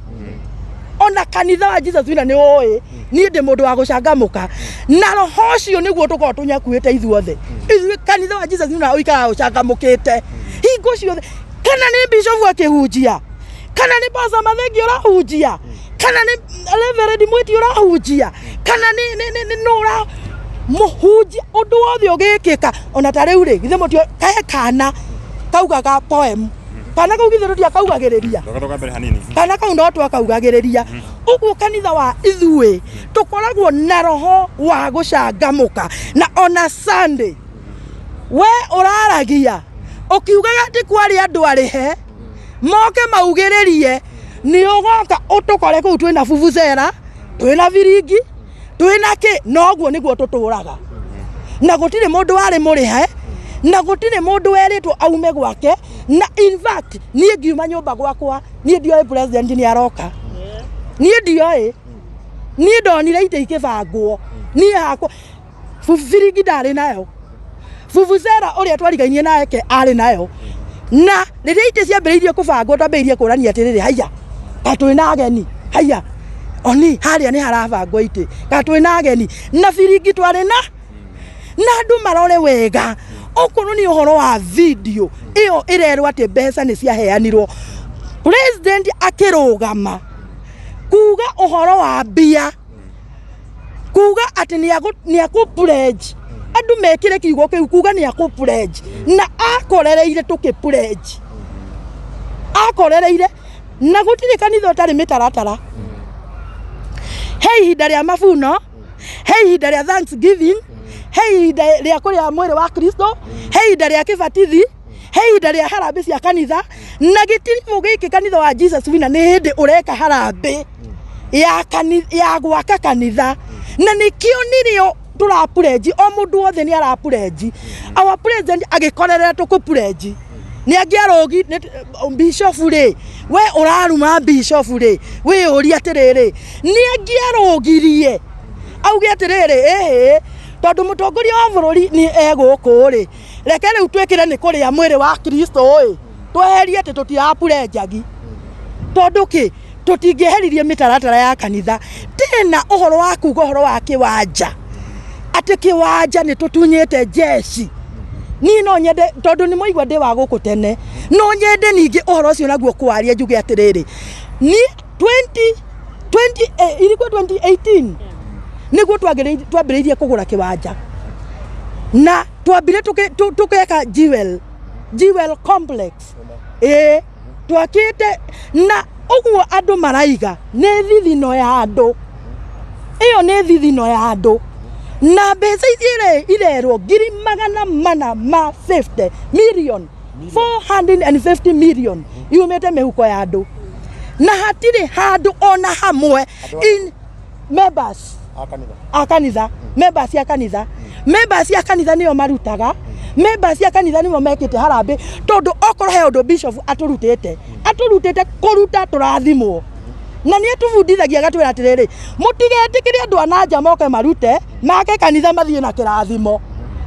Ona kanitha wa Jesus Winner nĩ ũĩ niĩ ndĩ mũndũ wa gũcangamũka, na roho ũcio nĩguo tũkoragwo tũnyakuĩte ithuothe. Ithuĩ kanitha wa Jesus Winner ũikaraga ũcangamũkĩte hingo ciothe, kana nĩ bishop akĩhunjia, kana nĩ Pastor Mathengi ũrahunjia, kana nĩ Reverend Mwiti ũrahunjia, kana nĩ nũ ũra mũhunjia, ũndũ wothe ũgĩkĩka. Ona ta rĩu rĩ, githĩ mũtio kahe kana kaugaga poem, kana kau githĩ tũtiakaugagĩrĩria? Roga mbere hanini. Kana kau no twakaugagĩrĩria. Ũguo kanitha wa ithuĩ tũkoragwo na roho wa gũcangamũka. Na ona Sunday we ũraragia ũkiugaga atĩ kwarĩ andũ arĩhe moke maugĩrĩrie, nĩ ũgoka ũtũkore kũu twĩna vuvuzela, twĩna biringi, twĩna kĩ. Noguo nĩguo tũtũraga, na gũtirĩ mũndũ warĩ mũrĩhe, na gũtirĩ mũndũ werĩtwo aume gwake. Na in fact niĩ ngiuma nyũmba gwakwa, niĩ ndioĩ president nĩ aroka, niĩ ndioĩ, niĩ ndonire itĩ ikĩbangwo. Niĩ hakwa biringi ndarĩ nayo, vuvuzela ũrĩa twarigainie nake arĩ nayo. Na rĩrĩa itĩ ciambĩrĩirie kũbangwo, twambĩrĩirie kũrania atĩrĩrĩ, haiya ka twĩna ageni, haiya oni harĩa nĩ harabangwo itĩ, ka twĩna ageni. Na biringi twarĩ na andũ marore wega, okorwo nĩ ũhoro wa video ĩyo ĩrerwo atĩ mbeca nĩ ciaheanirwo, president akĩrũgama kuga ũhoro wa mbia, kuga atĩ nĩ akũ pledge, andũ mekĩre kiugo kĩu, kuga nĩ akũ pledge, na akorereire tũkĩ pledge, akorereire. Na gũtirĩ kanitha ũtarĩ mĩtaratara. He ihinda rĩa mabuno, he ihinda rĩa thanksgiving, he ihinda rĩa kũrĩa mwĩrĩ wa Kristo, he ihinda rĩa kĩbatithi, he ihinda rĩa harambĩ cia kanitha. Na gĩtiribũ gĩkĩ kanitha wa Jesus Winner nĩ hĩndĩ ũreka harambĩ ya gwaka kanitha, na nĩkĩo nĩrĩo tũrapurenji. O mũndũ wothe nĩ arapurenji. Our president agĩkorerera tũkũpurenji nĩ angĩarũgi bishop rĩ, we ũraruma bishop rĩ, wĩyũrie atĩrĩrĩ, nĩ angĩarũgirie auge atĩrĩrĩ, ĩhĩ, tondũ mũtongoria wa bũrũri nĩ egũkũ rĩ, reke rĩu twĩkĩre nĩ kũrĩa mwĩrĩ wa Kristo ĩ, tweherie atĩ tũtirapurenjagi, tondũ kĩ tũtingĩeheririe mĩtaratara ya kanitha. Tena ũhoro wa kuga ũhoro wa kĩwanja, atĩ kĩwanja nĩ tũtunyĩte jeshi, niĩ no nyende, tondũ nĩ mwaigua ndĩ wa gũkũ tene, no nyende ningĩ ũhoro ũcio naguo kwaria, njuge atĩrĩrĩ, niĩ 20 ilikuwa 2018 nĩguo twambĩrĩirie kũgũra kĩwanja, na twambire tũgeka Jewel complex ĩĩ twakĩte. Na ũguo andũ maraiga nĩ thithino ya andũ, ĩyo nĩ thithino ya andũ. Na mbeca iria irerwo 450 million, 450 million yumĩte mĩhuko ya andũ, na hatirĩ handũ ona hamwe in members a kanitha, members a kanitha, members a kanitha nĩo marutaga, members a kanitha nĩo mekĩte harambĩ. Tondũ okorwo he ũndũ bishop atũrutĩte, atũrutĩte kũruta tũrathimwo, na nĩ atũbundithagia agatwĩra atĩrĩrĩ, mũtigetĩkĩre andũ a na nja moke marute make kanitha mathiĩ na kĩrathimo.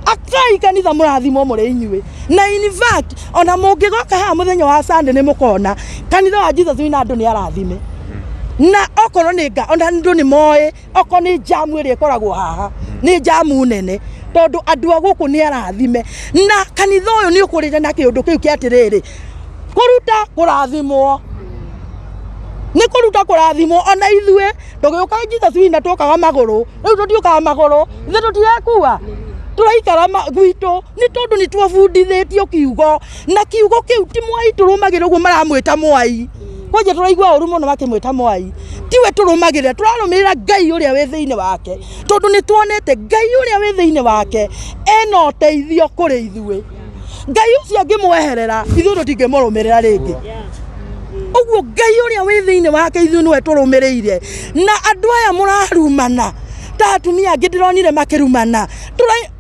Akai kanitha mũrathimwo mũrĩ inyuĩ. Na in fact ona mũngĩgoka haha mũthenya wa Sunday nĩ mũkona kanitha wa Jesus Winner andũ nĩ arathime. Na okorwo nĩ nga, ona andũ nĩ moĩ, okorwo nĩ jamu ĩrĩa ĩkoragwo haha nĩ jamu nene, tondũ andũ a gũkũ nĩ arathime. Na kanitha ũyũ nĩ ũkũrĩte na kĩũndũ kĩu kĩa atĩrĩrĩ, kũruta kũrathimwo. Nĩ kũruta kũrathimwo ona ithuĩ tũgĩũka Jesus Winner twokaga magũrũ, rĩu tũtiũkaga magũrũ, ithuĩ tũtirekua tũraikara gwitũ nĩ tondũ nĩ twabundithĩtio kiugo na kiugo kĩu ti mwai tũrũmagĩrĩra ũguo maramwĩta mwai kwanja tũraigua ũru mũno makĩmwĩta mwai tiwe tũrũmagĩrĩra tũrarũmĩrĩra Ngai ũrĩa wĩ thĩinĩ wake tondũ nĩ tuonete Ngai ũrĩa wĩ thĩinĩ wake ena ũteithio kũrĩ ithuĩ Ngai ũcio angĩmweherera ithuĩ tũtingĩmũrũmĩrĩra rĩngĩ ũguo Ngai ũrĩa wĩ thĩinĩ wake ithuĩ nĩwe tũrũmĩrĩire na andũ aya mũrarumana ta atumia angĩ ndĩronire makĩrumana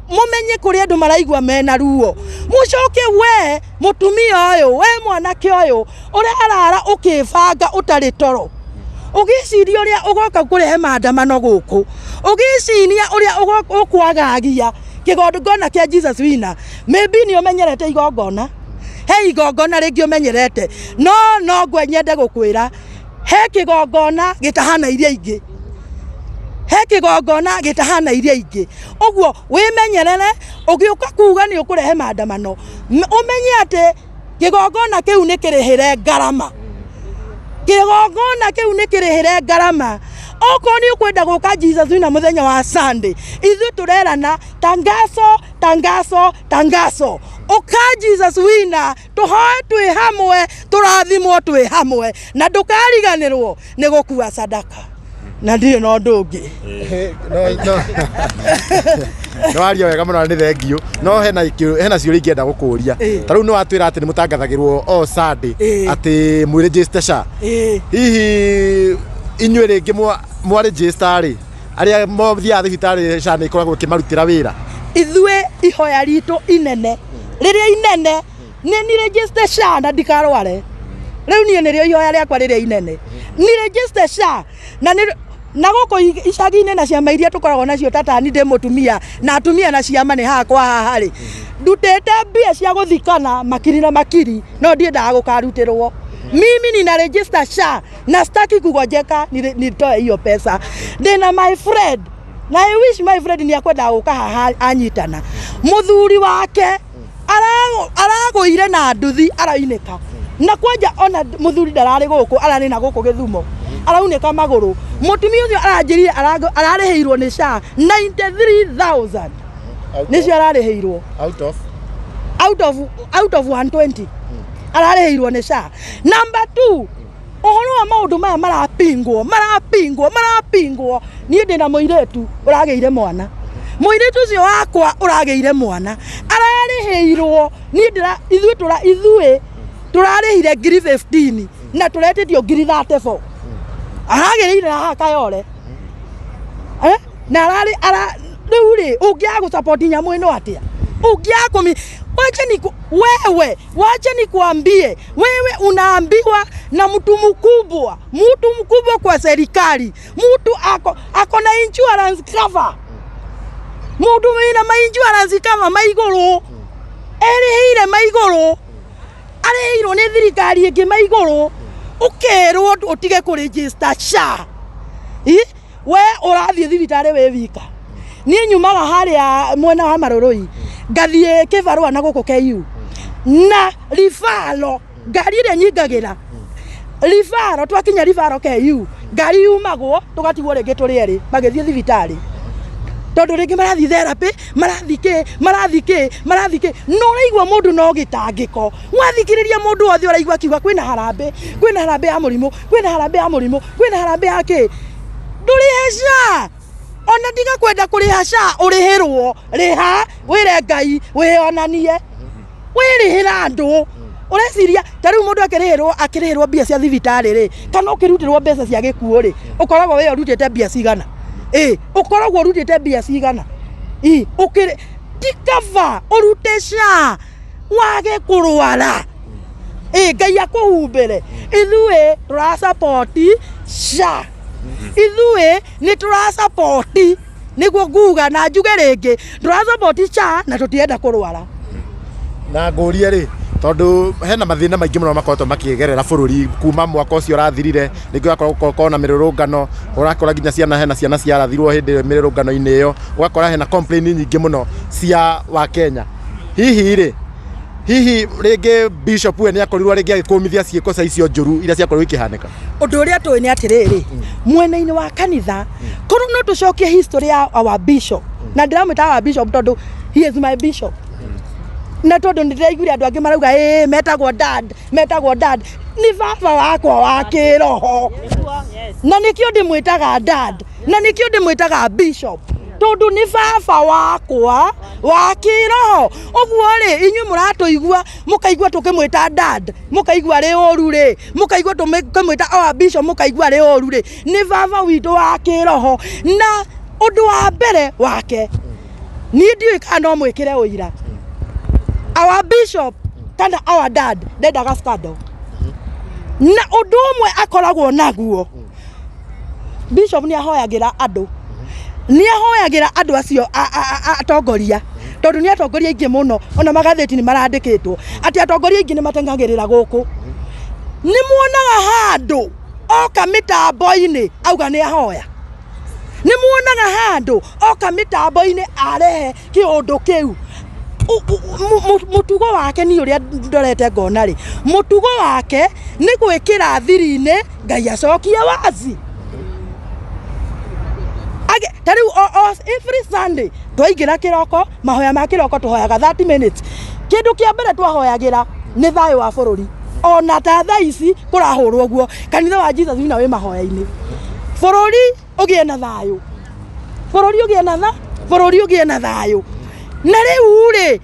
mũmenye kũrĩ andũ maraigua mena ruo mũcoke we mũtumia ũyũ we mwanake ũyũ ũrarara ũkĩbanga ũtarĩ toro ũgĩciria ũrĩa ũgoka kũrehe maandamano gũkũ ũgĩciria ũrĩa ũkwagagia kĩgongona kĩa Jesus Winner maybe nĩ ũmenyerete igongona he igongona rĩngĩ ũmenyerete no no ngwe nyende gũkwĩra he kĩgongona gĩtahana iria ingĩ he kĩgongona gĩtahana iria ingĩ ũguo wĩmenyerere ũgĩũka kuga nĩ ũkũrehe maandamano ũmenye atĩ kĩgongona kĩu nĩ kĩrĩhĩre ngarama kĩgongona kĩu nĩ kĩrĩhĩre ngarama okorwo nĩ ũkwenda gũka Jesus Winner mũthenya wa Sunday ithuĩ tũrerana tangazo tangazo tangazo ũka Jesus Winner tũhoe twĩ hamwe tũrathimwo twĩ hamwe na ndũkariganĩrwo nĩ gũkua sadaka na ndirĩ na ũndũ ũngĩ. No nĩ waria wega mũno na nĩ thengiũ no hena hena ciũria ingĩenda gũkũria ta rĩu nĩ watwĩra atĩ nĩ mũtangathagĩrwo o Sunday atĩ mwĩ register SHA hihi inyuĩ rĩngĩ mwa register rĩ arĩa mathiaga thibitarĩ SHA nĩ ĩkoragwo ĩkĩmarutĩra wĩra? Ithuĩ ihoya ritũ inene rĩrĩa inene nĩ ni register SHA na ndikarware rĩu niĩ nĩrĩo ihoya rĩakwa rĩrĩa inene ni register SHA na nĩ na gũkũ icagi-inĩ na ciama iria tũkoragwo nacio ta tani ndĩ mũtumia na atumia na ciama nĩ haha kwa haha rĩ ndutĩte mbia cia gũthikana makiri na makiri no ndiendaga gũkarutĩrwo mimi nina register SHA na sitaki kugonjeka nitoe hiyo pesa ndĩna my friend na I wish my friend nĩ akwendaga gũka haha anyitana mũthuri wake aragũire na nduthi arainĩka na kwanja ona mũthuri ndararĩ gũkũ ararĩ na gũkũ gĩthumo araunĩka magũrũ mũtumia ũcio aranjĩrire ararĩhĩirwo nĩ SHA 93000 nĩcio ararĩhĩirwo out of out of 120 ararĩhĩirwo nĩ SHA. Number 2 ũhoro wa maũndũ maya marapingwo marapingwo marapingwo niĩ ndĩna mũirĩtu ũragĩire mwana mũirĩtu ũcio wakwa ũragĩire mwana ararĩhĩirwo niĩ ndĩra ithuĩ tũra ithuĩ tũrarĩhire ngiri 15 na tũretĩtio ngiri 34 aragĩrĩire haha Kayole na ararĩ ara rĩu rĩ ũngĩaga gũsupport nyamũ ĩno atĩa ũngĩaga kũmi wacha ni wewe wacha nikuambie wewe unaambiwa na mtu mkubwa mtu mkubwa kwa serikali mtu ako na insurance cover mundu wina ma insurance cover ma igũrũ erĩhĩire ma igũrũ arĩhĩirwo nĩ thirikari ĩngĩ ma igũrũ ũkerwo ũtige kũregister SHA we ũrathiĩ thibitarĩ wĩ wika niĩ nyumaga harĩa mwena wa Marũrũi ngathiĩ kĩbarũa na gũkũ KU na ribaro ngari ĩrĩa nyingagĩra ribaro twakinya ribaro KU ngari yumagwo tũgatigwo rĩngĩ tũrĩ erĩ magĩthiĩ thibitarĩ tondũ rĩngĩ marathiĩ therapy marathiĩ kĩ marathiĩ kĩ marathiĩ kĩ no ũraigua mũndũ no gĩtangĩko wathikĩrĩria mũndũ wothe ũraigua akiuga kwĩna harambĩ kwĩna harambĩ ya mũrimũ kwĩna harambĩ ya mũrimũ kwĩna harambĩ ya kĩ ndũrĩhe SHA ona tiga kwenda kũrĩha SHA ũrĩhĩrwo rĩha wĩre Ngai wĩonanie wĩrĩhĩra andũ ũreciria ta rĩu mũndũ akĩrĩhĩrwo akĩrĩhĩrwo mbia cia thibitarĩ rĩ kana ũkĩrutĩrwo mbeca cia gĩkuũ rĩ ũkoragwo wĩ ũrutĩte mbia cigana ĩ ũkoragwo ũrutĩte mbia cigana ĩ ũkĩrĩ ti kaba ũrute SHA wage kũrwara ĩ Ngai akũhumbĩre ithuĩ tũrasapoti SHA ithuĩ nĩ tũrasapoti nĩguo nguga na njuge rĩngĩ tũrasapoti SHA na tũtirenda kũrwara na ngũrie rĩ tondũ hena mathĩna maingĩ mũno makoretwo makĩgerera bũrũri kuma mwaka ũcio ũrathirire rĩngĩ ũgakora gũkorwo na mĩrũrũngano ũrakora nginya ciana hena ciana ciarathirwo hĩndĩ ĩyo mĩrũrũngano-inĩ ĩyo ũgakora hena complain nyingĩ mũno cia wa Kenya hihi rĩ Hihi rĩngĩ bishop we nĩ akorirwo rĩngĩ agĩkũmithia ciĩko ca icio njũru iria ciakorirwo ikĩhanĩka? Ũndũ ũrĩa tũĩ nĩ atĩrĩrĩ, mwena-inĩ wa kanitha, korwo no tũcokie history ya our bishop, na ndĩramwĩta our bishop tondũ he is my bishop, na tondũ nĩ ndĩraiguire andũ angĩ marauga ĩĩ metagwo dad, metagwo dad, nĩ baba wakwa wa kĩroho, na nĩkĩo ndĩmwĩtaga dad, na nĩkĩo ndĩmwĩtaga bishop, tondũ nĩ baba wakwa wa kĩroho. Ũguo rĩ, inyuĩ mũratũigua mũkaigua tũkĩmwĩta dad, mũkaigua rĩ ũru rĩ, mũkaigua tũkĩmwĩta our bishop, mũkaigua rĩ ũru rĩ, nĩ baba witũ wa kĩroho. Na ũndũ wa mbere wake, niĩ ndiũĩ kana no mwĩkĩre ũira, our bishop kana our dad ndendaga scandal, na ũndũ ũmwe akoragwo naguo, bishop nĩ ahoyagĩra andũ, nĩ ahoyagĩra andũ acio atongoria, tondũ nĩ atongoria aingĩ mũno, ona magathĩti nĩ marandĩkĩtwo atĩ atongoria aingĩ nĩ mateng'agĩrĩra gũkũ. Nĩ muonaga handũ oka mĩtambo-inĩ auga nĩ ahoya? Nĩ muonaga handũ oka mĩtambo-inĩ arehe kĩũndũ kĩu? Mũtugo wake niĩ ũrĩa ndorete ngona rĩ, mũtugo wake nĩ gwĩkĩra thiri-inĩ Ngai acokie wazi. Ta rĩu every Sunday twaingĩra kĩroko, mahoya ma kĩroko tũhoyaga 30 minutes. Kĩndũ kĩa mbere twahoyagĩra nĩ thayũ wa bũrũri. Ona ta thaa ici kũrahũrwo ũguo, kanitha wa Jesus Winner wĩ mahoya-inĩ, bũrũri ũgĩe na thayũ, bũrũri ũgĩe na tha bũrũri ũgĩe na thayũ. Na rĩu rĩ,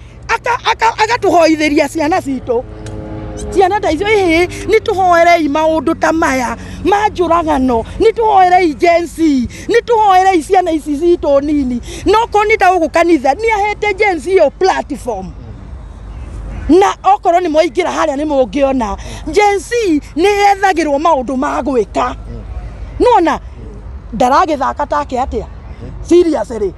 agatũhoithĩria ciana citũ, ciana ta icio, ĩhĩ, nĩ tũhoerei maũndũ ta maya ma njũragano, nĩ tũhoerei Gen Z, nĩ tũhoerei ciana ici citũ nini. No korwo nĩ ta gũkũ kanitha nĩ ahete Gen Z ĩyo platform, na okorwo nĩ mwaingĩra harĩa nĩ mũngĩona Gen Z nĩ yethagĩrwo maũndũ ma gwĩka. Nĩwona ndaragĩthaka take atĩa? Seriously,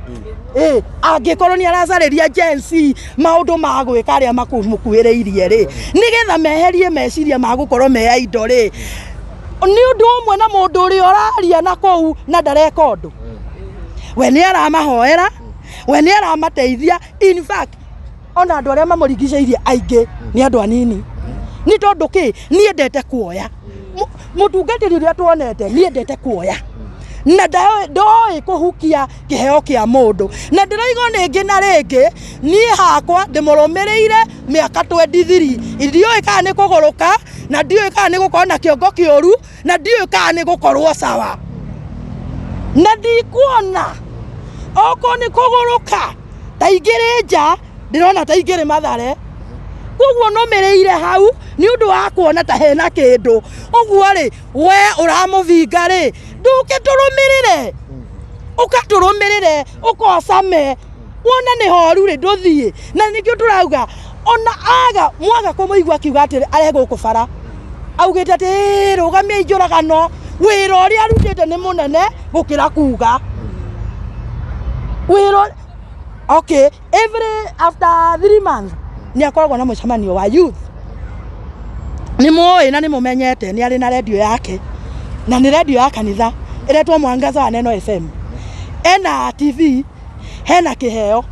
ĩ angĩkorwo nĩ aracarĩria Gen Z maũndũ ma gwĩka arĩa makũmũkuhĩrĩirie rĩ, nĩgetha meherie meciria ma gũkorwo me indo rĩ, nĩ ũndũ ũmwe na mũndũ ũrĩa ũraria na kũu na ndareka ũndũ. We nĩ aramahoera, we nĩ aramateithia. In fact, ona andũ arĩa mamũrigicĩirie aingĩ nĩ andũ anini, nĩ tondũ kĩ? Niĩ kuoya mũtungatĩri ũrĩa tuonete, niĩ kuoya na ndoĩ kũhukia kĩheo kĩa mũndũ, na ndĩroiga rĩngĩ na rĩngĩ, niĩ hakwa ndĩmũrũmĩrĩire mĩaka 23, ndiũĩ kana nĩ kũgũrũka, na ndiũĩ kana nĩ gũkorwo na kĩongo kĩũru, na ndiũĩ kana nĩ gũkorwo sawa, na ndikuona okorwo nĩ kũgũrũka ta ingĩrĩ nja, ndĩrona ta ingĩrĩ Mathare. Koguo nũmĩrĩire hau nĩ ũndũ wa kuona ta hena kĩndũ. Ũguo rĩ, we ũramũbinga rĩ, ndũke tũrũmĩrĩre, ũkatũrũmĩrĩre, ũkocame wona nĩ horu rĩ, ndũthiĩ. Na nĩkĩo tũrauga ona aga mwaga kũmũigua akiuga atĩ are gũkũ bara augĩte atĩ "Ĩĩ, rũgamiai njũragano." Wĩra ũrĩa arutĩte nĩ mũnene gũkĩra kuga wĩra. Okay, every after 3 months nĩ akoragwo na mũcemanio wa youth, nĩ mũĩ na nĩ mũmenyete nĩ arĩ na redio yake, na nĩ redio ya kanitha ĩretwo Mwangaza wa Neno FM. Ena TV, hena kĩheo,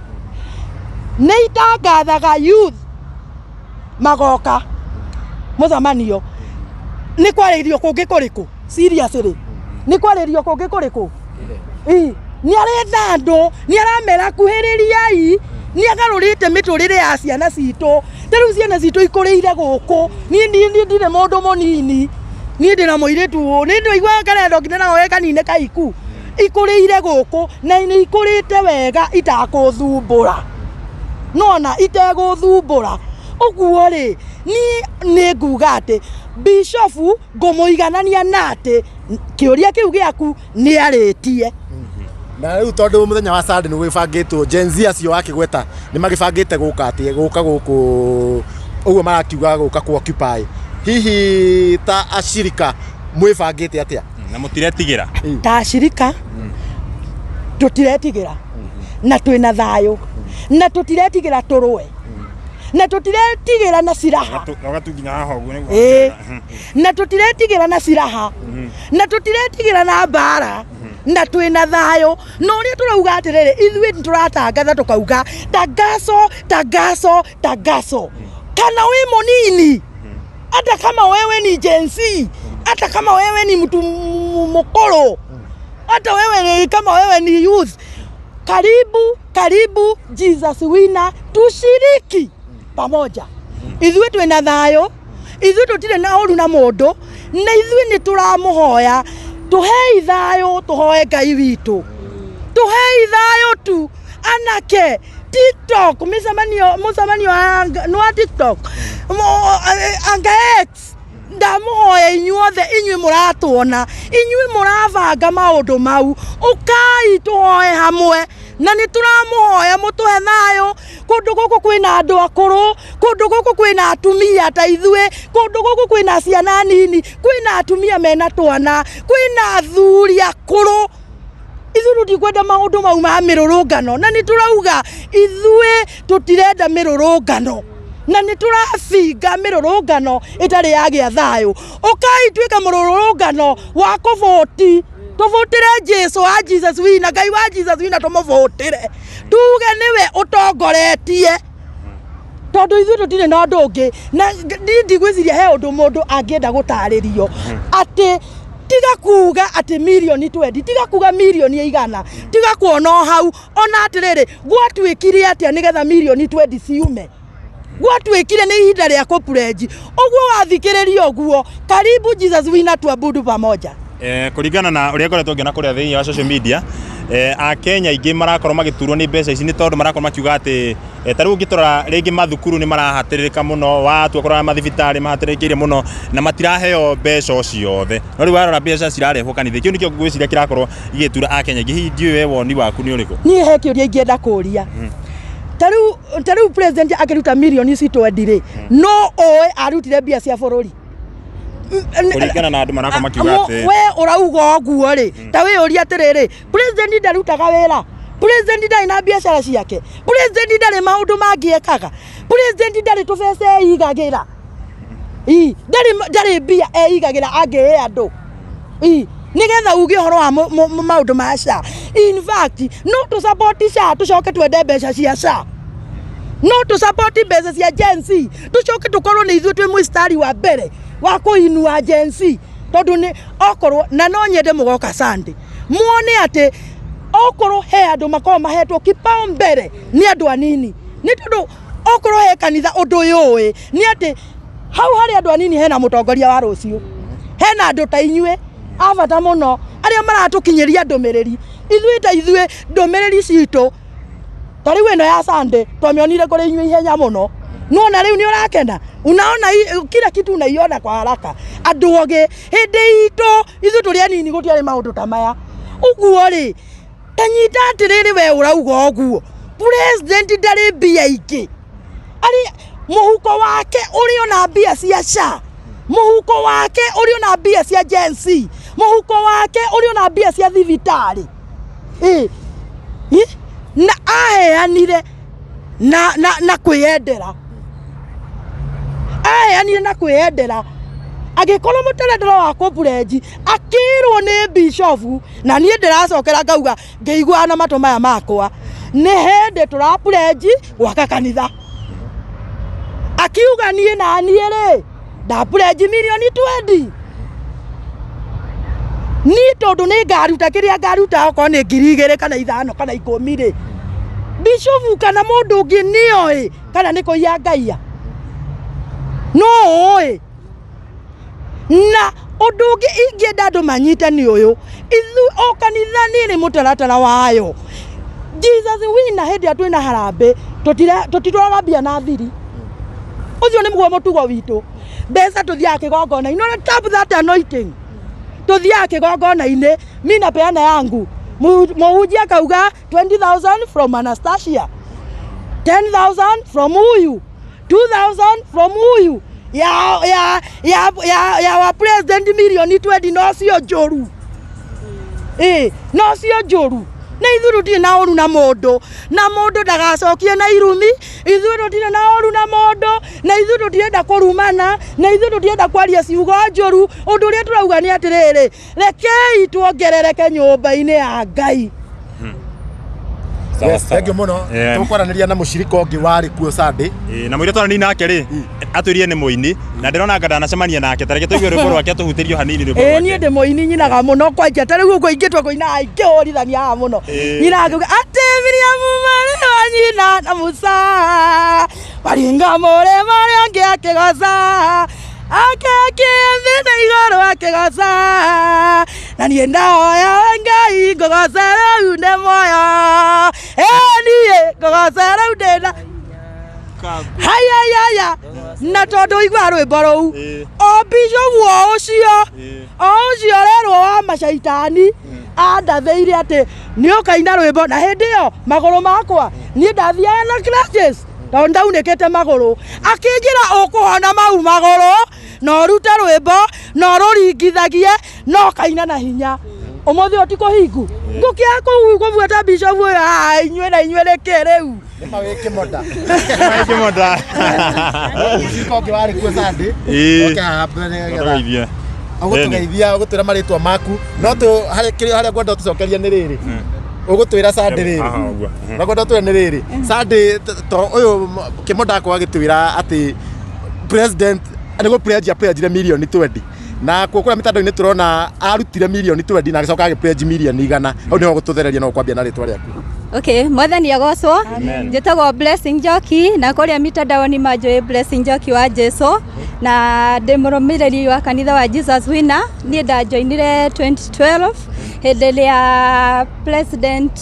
nĩ itangathaga youth magoka mũcemanio. Nĩ kwarĩrio kũngĩ kũrĩkũ? Seriously, nĩ kwarĩrio kũngĩ kũrĩkũ? Ĩ, nĩ aretha andũ, nĩ aramera kuhĩrĩriai, nĩ agarũrĩte mĩtũrĩre ya ciana citũ. Ta rĩu ciana citũ ikũrĩire gũkũ. Niĩ ndirĩ mũndũ mũnini, niĩ ndĩna mũirĩtu ũũ, nĩ ndũiguaga karendo nginya nako ge kanini kaiku, ikũrĩire gũkũ na nĩ ikũrĩte wega itakũthumbũra, nona itegũthumbũra. Ũguo rĩ, niĩ nĩ nguga atĩ bishofu ngũmũiganania na atĩ kĩũria kĩu gĩaku nĩ arĩtie. Na rĩu tondũ mũthenya wa Sunday nĩ gwĩbangĩtwo, Gen Z acio wakĩgweta nĩ magĩbangĩte gũka atĩ gũka gũkũ ũguo marakiuga gũka ku occupy, hihi ta acirika mwĩbangĩte atĩa? Na mũtiretigĩra? Ta acirika tũtiretigĩra, na twĩna thayũ, na tũtiretigĩra tũrũe, na tũtiretigĩra na ciraha. Roga tu nginya haha ũguo nĩguo. Ĩĩ, na tũtiretigĩra na ciraha, na tũtiretigĩra na mbara, na twĩna thayũ. Na ũrĩa tũrauga atĩrĩrĩ, ithuĩ nĩ tũratangatha tũkauga tangazo, tangazo, tangazo. Kana wĩ mũnini, hata kama wewe ni Gen Z, hata kama wewe ni mtu mkuru, hata wewe ni, kama wewe ni youth, karibu karibu Jesus Winner, tushiriki pamoja. Ithuĩ twĩna thayũ, ithuĩ tũtirĩ na ũru na mũndũ, na ithuĩ nĩ tũramũhoya tũhei thayũ, tũhoe Ngai witũ, tũhei thayũ tu. Anake TikTok, mĩcemanio mũcemanio wa nĩ wa TikTok, anga X, ndamũhoya inyuothe, inyuĩ mũratuona, inyuĩ mũrabanga maũndũ mau, ũkai tũhoe hamwe, na nĩ tũramũhoya mũtũhe thayũ. Kũndũ gũkũ kwĩna andũ akũrũ, kũndũ gũkũ kwĩna atumia ta ithuĩ, kũndũ gũkũ kwĩna ciana nini, kwĩna atumia mena twana, kwĩna athuri akũrũ. Ithuĩ tũtikwenda maũndũ mau ma mĩrũrũngano, na nĩ tũrauga ithuĩ tũtirenda mĩrũrũngano, na nĩ tũrabinga mĩrũrũngano ĩtarĩ yagĩa thayũ. Ũkai tuĩke mũrũrũngano wa kũbũti, tũbũtĩre Jesu wa Jesus Winner, Ngai wa Jesus Winner, tũmũbũtĩre, tuge nĩwe ũtongoretie, tondũ ithuĩ tũtirĩ na ũndũ ũngĩ. Na niĩ ndigwĩciria he ũndũ mũndũ angĩenda gũtarĩrio atĩ tiga kuga atĩ mirioni 20, tiga kuga mirioni 100, tiga kuona o hau. Ona atĩrĩrĩ, gwatuĩkire atĩa nĩgetha mirioni 20 ciume? Gwatuĩkire nĩ ihinda rĩa kũpurenji. Ũguo wathikĩrĩria ũguo, karibu Jesus Winner, tuabudu pamoja. Kũringana na ũrĩa ngoretwo ngĩona kũrĩa thĩinĩ wa social media, Akenya aingĩ marakorwo magĩturwo nĩ mbeca ici, nĩ tondũ marakorwo makiuga atĩ ta rĩu ũngĩtũrora rĩngĩ mathukuru nĩ marahatĩrĩrĩka mũno, watua kũrora mathibitarĩ mahatĩrĩrĩkĩire mũno na matiraheo mbeca o ciothe, no rĩu warora mbeca cirarehwo kanitha, kĩu nĩkĩo ngwĩciria kĩrakorwo gĩgĩtura Akenya aingĩ. Hihi ndiũĩ we woni waku nĩ ũrĩkũ? Niĩ he kĩũria ingĩenda kũria. Ta rĩu president akĩruta mirioni ici 20 rĩ, no ũĩ arutire mbia cia bũrũri? Kũringana na andũ marakorwo makiuga atĩ We ũrauga ũguo rĩ, ta wĩyũria atĩrĩrĩ, president ndarutaga wĩra? President ndarĩ na biacara ciake? President ndarĩ maũndũ mangĩ ekaga? President ndarĩ tũbeca eigagĩra? Ii, ndarĩ mbia eigagĩra angĩhe andũ? Ii, nĩgetha uge ũhoro wa maũndũ ma SHA. In fact, no tũ support SHA tũcoke twende mbeca cia SHA? No tũ support mbeca cia Gen Z tũcoke tũkorwo nĩ ithuĩ twĩ mũstari wa mbere wa kũinua Gen Z? Tondũ nĩ okorwo na no nyende mũgoka Sunday muone atĩ okorwo he andũ makorwo mahetwo kipao mbere nĩ andũ anini, nĩ tondũ okorwo he kanitha ũndũ ũyũ ũĩ nĩ atĩ hau harĩ andũ anini hena mũtongoria wa rũciũ, hena andũ ta inyuĩ a bata mũno arĩa maratũkinyĩria ndũmĩrĩri. Ithuĩ ta ithuĩ ndũmĩrĩri citũ ta rĩu ĩno ya Sunday twamĩonire kũrĩ inyuĩ ihenya mũno. Nona rĩu nĩ ũrakena, unaona kila kitu unaiona kwa haraka. Andũ ogĩ hĩndĩ itũ ithuĩ tũrĩ anini gũtiarĩ maũndũ ta maya ũguo rĩ. Ta nyita atĩrĩrĩ, we ũrauga ũguo president ndarĩ mbia ingĩ arĩ mũhuko wake, ũrĩ ona mbia cia SHA, mũhuko wake ũrĩ ona mbia cia Gen Z, mũhuko wake ũrĩ ona mbia cia thibitarĩ. Ĩ, ĩ, na aheanire na kwĩyendera, aheanire na kwĩyendera, agĩkorwo mũtaratara wa kũburenji akĩrwo nĩ bishofu. Na niĩ ndĩracokera ngauga ngĩiguaga na matũ maya makwa, nĩ hĩndĩ tũraburenji gwaka kanitha, akiuga niĩ na niĩ rĩ ndaburenji mirioni 20 niĩ tondũ nĩ ngaruta kĩrĩa ngaruta, okorwo nĩ 2,000 kana 5 kana 10 rĩ, bishofu kana mũndũ ũngĩ nĩoĩ kana nĩ kũiya ngaia no ũĩ. Na ũndũ ũngĩ ingĩenda andũ manyite nĩ ũyũ, ithu o kanitha nĩ ĩrĩ mũtaratara wayo. Jesus Winner hĩndĩ ĩrĩa twĩna harambĩ tũtitwaraga mbia na thiri, ũcio nĩ mũguo mũtugo witũ. Mbeca tũthiaga kĩgongona-inĩ, no tap that anointing, tũthiaga kĩgongona-inĩ, mi napeana yangu. Mũhunjia akauga 20,000 from Anastasia, 10,000 from huyu, 2000 from huyu, ya wa president milioni 20. No cio njũru, ĩ no cio njũru. Na ithuĩ tũtirĩ na ũru na mũndũ, na mũndũ ndagacokie na irumi. Ithuĩ tũtirĩ na ũru na mũndũ, na ithuĩ tũtirenda kũrumana, na ithuĩ tũtirenda kwaria ciugo njũru. Ũndũ ũrĩa tũrauga nĩ atĩrĩrĩ, rekei tuongerereke nyũmba-inĩ ya Ngai. Sawa, Yes, sawa. thank you mũno. Tũkwaranĩria na mũcirika ũngĩ warĩ kuo Sunday. Ĩĩ, na mũirĩtu ona nake rĩ atwĩrire nĩ mũini na ndĩrona anga ndanacemania nake ta reke tũigue rwĩmbo rwake atũhutĩrio hanini rwĩmbo Ĩĩ rwake. niĩ ndĩ mũini nyinaga mũno kwanja ta rĩu ũguo ingĩtua kũina ingĩhũrithania haha mũno. Ĩĩ. Nyinaga ngauga atĩ Miriamu marĩ wa nyina na Musa maringa mũrĩma ũrĩa ũngĩ akĩgoca akĩakia thĩ na igũrũ akĩgoca na niĩ ndahoya we Ngai ngũgoce rĩu ndĩ muoyo ĩĩ niĩ ngũgoce rĩu ndĩna hayayaya na tondũ igua rwĩmbo rũu Ĩĩ. o bishopu o ũcio Ĩĩ. o ũcio rerwo wa macaitani andathĩire atĩ nĩ ũkaina rwĩmbo na hĩndĩ ĩyo magũrũ makwa niĩ ndathiaga na crutches tondũ ndaunĩkĩte magũrũ akĩnjĩra ũkũhona mau magũrũ na ũrute rwĩmbo na ũrũringithagie na ũkaina na hinya ũmũthĩ ũyũ ti kũhingu ngũkĩa kũu kũbuata bishopu ũyũ haha inyuĩ na inyuĩ nĩkĩ rĩu Nĩ ma wĩ kĩmonda. Nĩ kĩmonda. Mũcirika ũngĩ warĩ kuo Sunday. Ĩĩ. Oke haha mbere nĩgetha Ũtũgeithie. ũgũtũgeithia ũgũtwĩra marĩtwa maku no tũ harĩa kĩrĩa harĩa ngwenda ũtũcokerie nĩ rĩrĩ ũgũtwĩra Sunday rĩrĩ Haha ũguo. na ngwenda ũtwĩre nĩ rĩrĩ Sunday to ũyũ kĩmonda akwa agĩtwĩra atĩ president nĩ gũ pledge apledgire mirioni 20 na kuo kũrĩa mĩtandao-inĩ tũrona arutire mirioni 20 na agĩcoka agĩ pledge mirioni 100 hau nĩho ũgũtũthereria na ũkwambia na rĩtwa rĩaku. Okay, mwathani agocwo. Amen. Njĩtagwo Blessing Njoki na kũrĩa mitandao nĩ manjũĩ Blessing Njoki wa Jesu na ndĩ mũrũmĩrĩri wa kanitha wa Jesus Winner. Niĩ ndajoinire 2012 hĩndĩ ĩrĩa President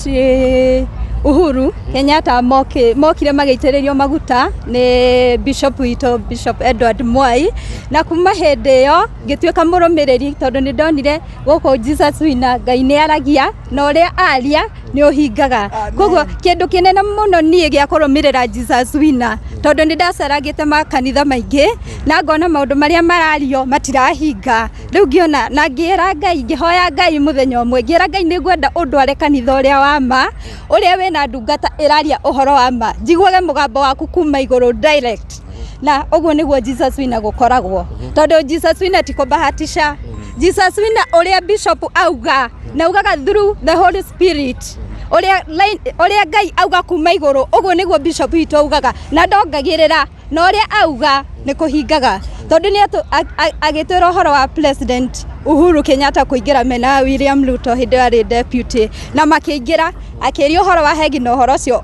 Uhuru Kenyatta mokire magĩitĩrĩrio maguta nĩ Bishop witũ Bishop Edward Mwai, na kuma hĩndĩ ĩyo ngĩtuĩka mũrũmĩrĩri tondũ nĩ ndonire gũkũ Jesus Winner Ngai nĩ aragia na ũrĩa aria nĩ ũhingaga. Koguo kĩndũ kĩnene mũno niĩ gĩa kũrũmĩrĩra Jesus Winner tondũ nĩ ndacerangĩte makanitha maingĩ na ngona maũndũ marĩa marario matirahinga. Rĩu ngĩona na ngĩra Ngai, ngĩhoya Ngai mũthenya ũmwe, ngĩra Ngai nĩ ngwenda ũndware kanitha ũrĩa wa ma, ũrĩa wĩna ndungata ĩraria ũhoro wa ma, njiguage mũgambo waku kuma igũrũ direct. Na ũguo nĩguo Jesus Winner gũkoragwo tondũ Jesus Winner ti kũbahatisha. Jesus Winner ũrĩa bishop auga na augaga through the Holy Spirit ũrĩa Ngai auga kuma igũrũ, ũguo nĩguo bishop witũ augaga na ndongagĩrĩra na ũrĩa auga nĩ kũhingaga tondũ nĩ agĩtwĩra ũhoro wa President Uhuru Kenyatta kũingĩra mena William Ruto hĩndĩ ĩyo arĩ deputy na makĩingĩra akĩria ũhoro wa hegi na ũhoro ũcio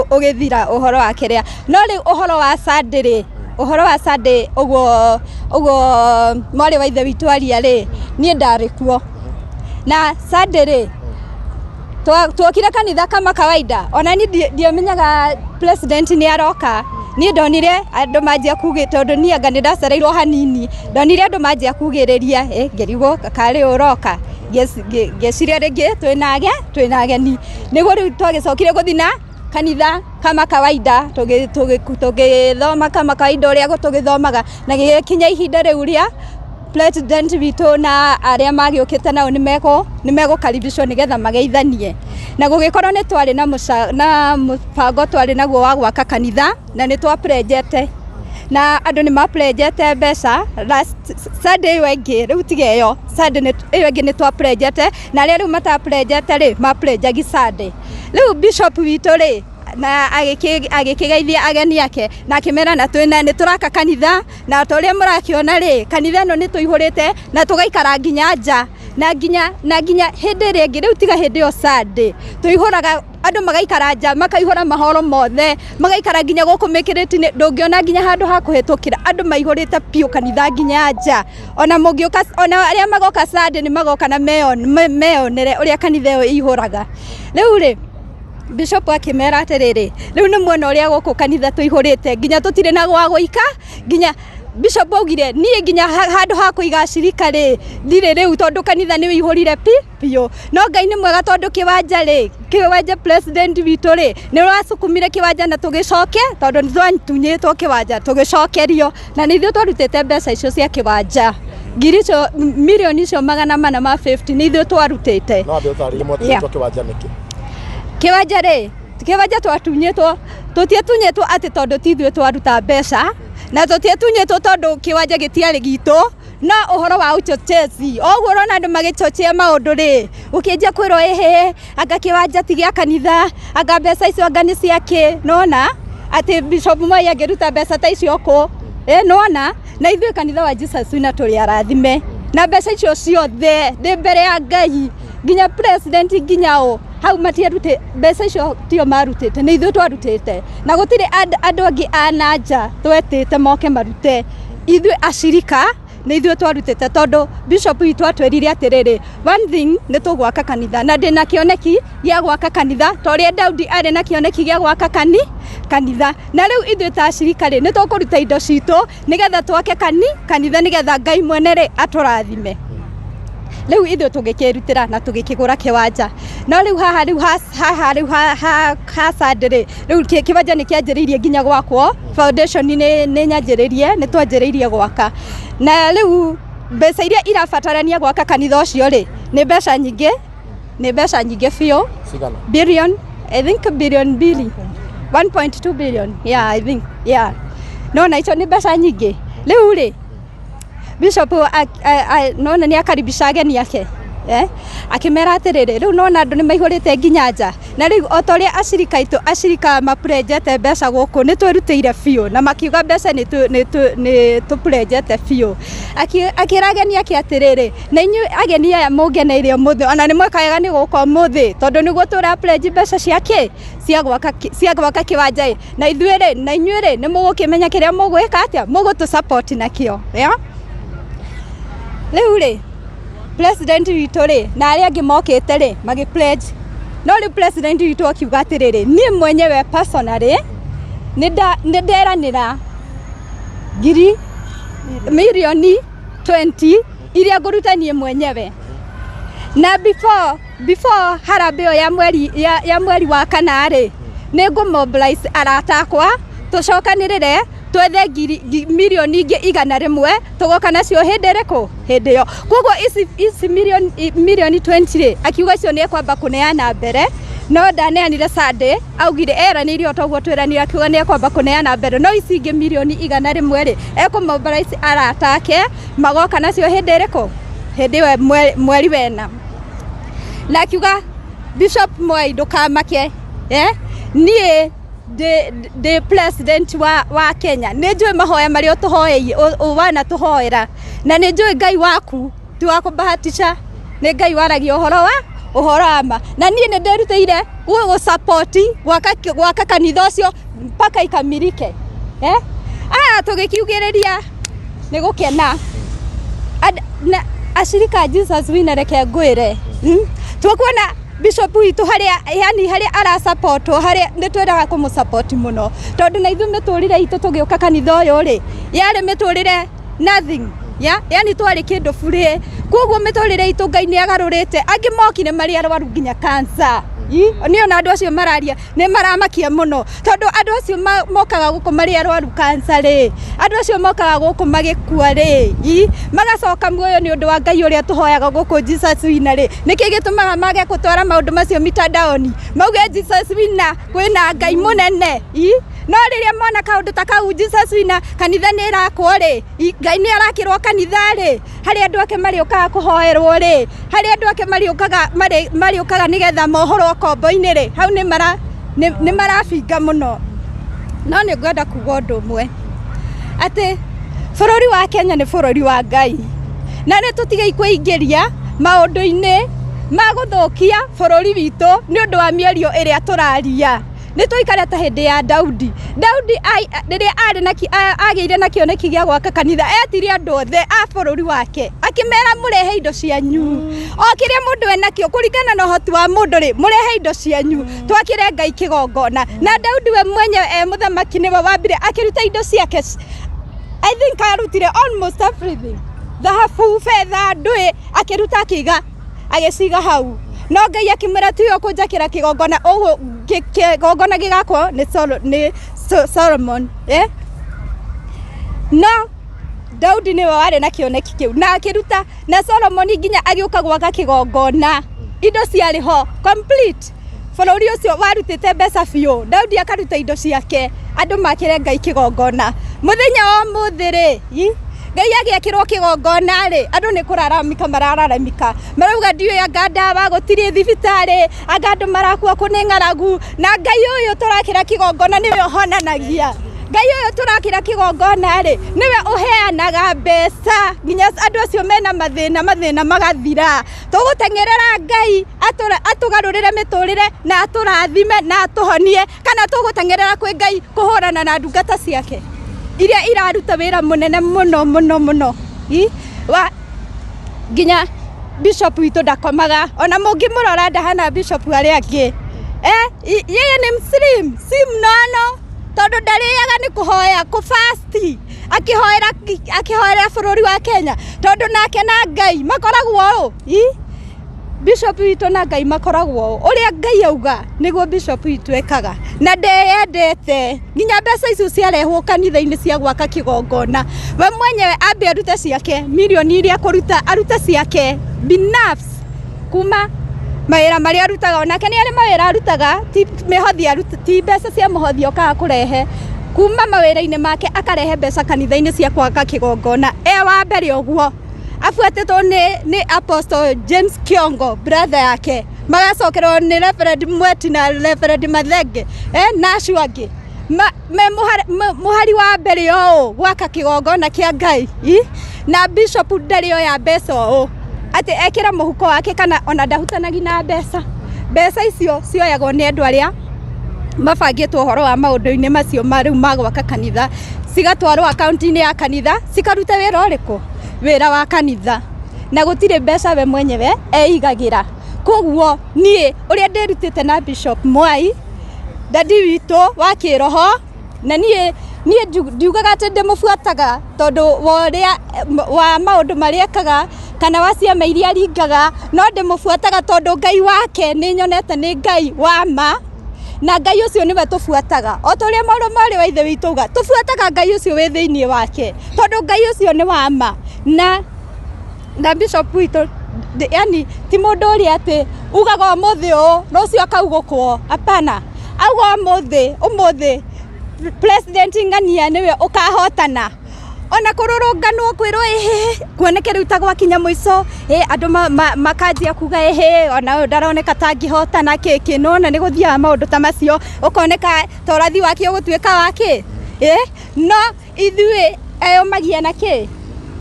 ũgĩthira ũhoro wa kĩrĩa. No rĩu ũhoro wa Sunday rĩ, ũhoro wa Sunday ũguo ũguo mwarĩ wa ithe witũ aria rĩ, niĩ ndarĩ kuo na Sunday rĩ tuokire kanitha kama kawaida ona ni ndiamenyaga president nĩ aroka. Niĩ ndonire andũ manjia kuge tondũ niĩ anga nĩ ndacereirwo hanini, ndonire andũ manjia kugĩrĩria ngĩrigwo karĩ ũroka, ngĩciria rĩngĩ twĩna ageni. Nĩguo rĩu twagĩcokire gũthiĩ na kanitha kama kawaida tũgĩthoma kama kawaida ũrĩa tũgĩthomaga na gĩgĩkinya ihinda rĩu rĩa president witũ na arĩa magĩũkĩte nao nĩmegũkaribishwo nĩgetha mageithanie na gũgĩkorwo nĩ twarĩ na mũbango twarĩ naguo wa gwaka kanitha na nĩ twaplenjete na andũ nĩ maplenjete mbeca last Sunday ĩyo ĩngĩ rĩu tiga ĩyo Sunday ĩyo ĩngĩ nĩ twaplenjete na arĩa rĩu mataplenjete rĩ maplenjagi Sunday. Rĩu bishop witũ rĩ na agĩkĩgeithia ageni ake na akĩmera na twĩna nĩ tũraka kanitha na ta ũrĩa mũrakĩona rĩ kanitha ĩno nĩ tũihũrĩte na tũgaikara nginya nja na nginya hĩndĩ ĩrĩa ĩngĩ rĩu tiga hĩndĩ ĩyo Sunday tũihũraga andũ magaikara nja makaihũra mahoro mothe magaikara nginya gũkũ mĩkĩrĩti-inĩ ndũngĩona nginya handũ ha kũhĩtũkĩra andũ maihũrĩte biũ kanitha nginya nja ona mũngĩũka ona arĩa magoka Sunday nĩ magoka na meyonere ũrĩa kanitha ĩyo ĩihũraga. Rĩu rĩ Bishop akĩmera atĩrĩrĩ rĩu nĩ muona ũrĩa gũkũ kanitha tũihũrĩte nginya tũtirĩ na gwa gũika nginya Bishop augire niĩ nginya handũ ha kũiga acirika rĩ ndirĩ rĩu tondũ kanitha nĩ ũihũrire biũ. No Ngai nĩ mwega tondũ kĩwanja rĩ kĩwanja president witũ rĩ nĩ ũracukumire kĩwanja na tũgĩcoke tondũ nĩ twatunyĩtwo kĩwanja tũgĩcokerio na nĩ ithuĩ twarutĩte mbeca icio cia kĩwanja ngiri icio mirioni icio 450 nĩ ithuĩ twarutĩte. No wambe ũtarĩrie mwatunyĩtwo kĩwanja nĩkĩ? Kĩwanja rĩ kĩwanja twatunyĩtwo tũtiatunyĩtwo atĩ tondũ ti ithuĩ twaruta mbeca na tũtiatunyĩtwo tondũ kĩwanja gĩtiarĩ gitũ No ũhoro wa uchochezi, o ũguo ũrona andũ magĩchochea maũndũ rĩ, ũkĩanjia kwĩrwo ĩhĩ, anga kĩwanja ti gĩa kanitha, anga mbeca icio anga nĩ ciakĩ, nĩwona atĩ Bishop Mwai angĩruta mbeca ta icio kũ, ĩ nĩwona na ithuĩ kanitha wa Jesus Winner tũrĩ arathime na mbeca icio ciothe ndĩ mbere ya Ngai nginya president nginya ũ hau matiarutĩ mbeca icio tio marutĩte nĩ ithuĩ twarutĩte na gũtirĩ andũ angĩ a na nja twetĩte moke marute ithuĩ acirika nĩ ithuĩ twarutĩte tondũ bishop witũ atwĩrire atĩrĩrĩ one thing nĩ tũgwaka kanitha na ndĩna kĩoneki gĩa gwaka kanitha ta ũrĩa Daudi arĩ na kĩoneki gĩa gwaka kani kanitha na rĩu ithuĩ ta acirika rĩ nĩ tũkũruta indo citũ nĩgetha twake kani kanitha nĩgetha Ngai mwene rĩ atũrathime rĩu ithuĩ tũgĩkĩrutĩra na tũgĩkĩgũra kĩwanja no rĩu haha rĩu haha rĩu ha Sunday rĩ rĩu kĩwanja nĩ kĩanjĩrĩirie nginya gwakwo foundation nĩ nyanjĩrĩrie nĩ twanjĩrĩirie gwaka na rĩu mbeca iria irabatarania gwaka kanitha ũcio rĩ nĩ mbeca nyingĩ nĩ mbeca nyingĩ biũ billion I think billion mbili 1.2 billion yeah I think yeah no na icio nĩ mbeca nyingĩ rĩu rĩ Bishop nona nĩ akaribisha ageni ake eh akĩmera atĩrĩrĩ rĩu nona andũ nĩ maihũrĩte nginya nja na rĩu o ta ũrĩa acirika aitũ acirika mapurejete mbeca gũkũ nĩ twĩrutĩire biũ na makiuga mbeca nĩ tũpurejete biũ akĩra ageni ake atĩrĩrĩ na inyuĩ ageni aya mũngeneire ũmũthĩ ona nĩ mweka wega nĩ gũka ũmũthĩ tondũ nĩguo tũra pledge mbeca cia kĩ cia gwaka kĩwanja ĩ na ithuĩ rĩ na inyuĩ rĩ nĩ mũgũkĩmenya kĩrĩa mũgwĩka atĩa mũgũtũ support nakĩo yeah? Rĩu rĩ president witũ rĩ na arĩa angĩ mokĩte rĩ magĩ pledge no rĩu president witũ akiuga atĩrĩrĩ niĩ mwenyewe personally nĩ nderanĩra ngiri mirioni 20 iria ngũruta niĩ mwenyewe na before harambee ĩyo ya mweri wa kana rĩ nĩ ngũ mobilize arata akwa tũcokanĩrĩre twethe ngiri mirioni ingĩ 100 tũgoka nacio hĩndĩ ĩrĩkũ hĩndĩ ĩyo koguo ici mirioni 20 rĩ akiuga icio nĩ ekwamba kũneana mbere no ndaneanire Sunday augire eranĩire o toguo twĩranire akiuga nĩ ekwamba kũneana mbere no ici ingĩ mirioni 100 rĩ ekũ mobilize arata ake magoka nacio hĩndĩ ĩrĩkũ hĩndĩ ĩyo mweri wena na akiuga Bishop Mwai ndũkamake niĩ ndĩ president wa Kenya nĩ njũĩ mahoya marĩa ũtũhoeire wanatũhoera na nĩ njũĩ Ngai waku ti wa kũbahatisha nĩ Ngai waragia ũhoro wa ma na niĩ nĩ ndĩrutĩire gũ support gwaka kanitha ũcio mpaka ikamilike aya tũgĩkiugĩrĩria nĩ gũkena acirika Jesus Winner reke ngwĩre tũkuona Bishop witũ harĩa yani harĩa arasupportwo harĩa nĩ twendaga kũmũsupport mũno tondũ na ithuĩ mĩtũrĩre itũ tũgĩũka kanitha ũyũ rĩ yarĩ mĩtũrĩre nothing ya yani twarĩ kĩndũ burĩ koguo mĩtũrĩre itũ Ngai nĩ agarũrĩte angĩ mokire marĩ arwaru nginya cancer niĩ ona andũ acio mararia nĩ maramakia mũno tondũ andũ acio mokaga gũkũ marĩ arwaru cancer rĩ andũ acio mokaga gũkũ magĩkua rĩ magacoka muoyo nĩ ũndũ wa Ngai ũrĩa tũhoyaga gũkũ Jesus Winner rĩ nĩkĩ gĩtũmaga mage gũtwara maũndũ macio mitandaoni mauge Jesus Winner kwĩna Ngai mũnene no rĩrĩa mona kaũndũ ta kau Jesus Winner kanitha nĩ ĩrakwo rĩ Ngai nĩ arakĩrwo kanitha rĩ harĩa andũ ake marĩũkaga kũhoerwo rĩ harĩa andũ ake marĩũkaga nĩgetha mohorwo kombo-inĩ rĩ hau nĩ marabinga mũno no nĩ ngwenda kuga ũndũ ũmwe atĩ bũrũri wa Kenya nĩ bũrũri wa Ngai na nĩ tũtigei kwĩingĩria maũndũ-inĩ ma gũthũkia bũrũri witũ nĩ ũndũ wa mĩario ĩrĩa tũraria nĩ tũikare ta hĩndĩ ya Daudi Daudi rĩrĩa agĩire na kĩoneki gĩa gwaka kanitha etire andũ othe a bũrũri wake akĩmera mũrehe indo cianyu o kĩrĩa mũndũ enakĩo kũringana na ũhoti wa mũndũ rĩ mũrehe indo cianyu twakĩre Ngai kĩgongona na Daudi we mwenyewe e mũthamaki nĩwe wambire akĩruta indo ciake I think arutire almost everything thahabu betha ndũĩ akĩruta akĩiga agĩciga hau no Ngai akĩmwĩra tiwe ũkũnjakĩra kĩgongona ũguo kĩgongona gĩgakwo nĩ Solomon no Daudi nĩwe warĩ na kĩoneki kĩu na akĩruta na Solomon nginya agĩũka gwaka kĩgongona indo ciarĩ ho complete bũrũri ũcio warutĩte mbeca biũ Daudi akaruta indo ciake andũ makĩre Ngai kĩgongona mũthenya wa ũmũthĩ rĩ Ngai agĩakĩrwo kĩgongona rĩ, andũ nĩ kũraramika marararamika, marauga ndiũĩ anga ndawa gũtirĩ thibitarĩ, anga andũ marakua kũ nĩ ng'aragu, na Ngai ũyũ tũrakĩra kĩgongona nĩwe ũhonanagia. Ngai ũyũ tũrakĩra kĩgongona rĩ, nĩwe ũheanaga mbeca nginya andũ acio mena mathĩna, mathĩna magathira. Tũgũteng'erera Ngai atũgarũrĩre mĩtũrĩre na atũrathime na atũhonie, kana tũgũteng'erera kwĩ Ngai kũhũrana na ndungata ciake iria iraruta wĩra mũnene mũno mũno mũno. Wa nginya bishop witũ ndakomaga, ona mũngĩmũrora ndahana bishop arĩa angĩ. Yeye ni mslim, si mnono, tondũ ndarĩaga nĩ kũhoya, kũ fast akĩhoera akĩhoera bũrũri wa Kenya, tondũ nake na Ngai makoragwo ũũ. Bishop witũ na Ngai makoragwo ũũ, ũrĩa Ngai auga nĩguo bishop witũ ekaga, na ndeyendete. Nginya mbeca icio ciarehwo kanitha-inĩ cia gwaka kĩgongona, we mwenyewe ambe arute ciake mirioni iria akũruta, arute ciake binafsi kuma mawĩra marĩa arutaga, onake nĩ arĩ mawĩra arutaga, ti mĩhothi arutaga, ti mbeca cia mũhothi okaga kũrehe, kuma mawĩra-inĩ make akarehe mbeca kanitha-inĩ cia gwaka kĩgongona, e wa mbere ũguo. Abuatĩtwo nĩ Apostle James Kiongo brother yake, magacokerwo nĩ Reverend Mweti na Reverend Mathenge na acio angĩ. Me mũhari wa mbere ũũ gwaka kĩgongona kĩa Ngai, na bishop ndarĩ oya mbeca ũũ atĩ ekĩre mũhuko wake kana ona ndahutanagia na mbeca. Mbeca icio cioyagwo nĩ andũ arĩa mabangĩtwo ũhoro wa maũndũ-inĩ macio ma rĩu ma gwaka kanitha, cigatwarwo akaunti-inĩ ya kanitha, cikaruta wĩra ũrĩkũ? Wĩra wa kanitha. Na gũtirĩ mbeca we mwenyewe eigagĩra. Koguo niĩ ũrĩa ndĩrutĩte na Bishop Mwai, dadi witũ wa kĩroho, na niĩ niĩ ndiugaga atĩ ndĩmũbuataga tondũ wa ũrĩa wa maũndũ marĩa ekaga kana wa ciama iria aringaga, no ndĩmũbuataga tondũ Ngai wake nĩ nyonete nĩ Ngai wa ma, na Ngai ũcio nĩwe tũbuataga. O ta ũrĩa mũrũ mwarĩ wa ithe witũ auga, tũbuataga Ngai ũcio wĩ thĩiniĩ wake, tondũ Ngai ũcio nĩ wa ma. Na bishop witũ yani ti mũndũ ũrĩa atĩ ugaga ũmũthĩ ũũ rũciũ akaugũkwo, hapana. Auga ũmũthĩ, ũmũthĩ president ng'ania nĩwe ũkahotana. Ona kũrũrũnganwo kwĩrwo ĩhĩ kuoneke rĩu ta gwakinya mũico, ĩ andũ makanjia kuga ĩhĩ ona ũyũ ndaroneka ta angĩhotana kĩ kĩ, nĩwona nĩ gũthiaga maũndũ ta macio, ũkoneka ta ũrathi wake ũgũtuĩka wa kĩ, ĩ no ithuĩ eyũmagia na kĩ,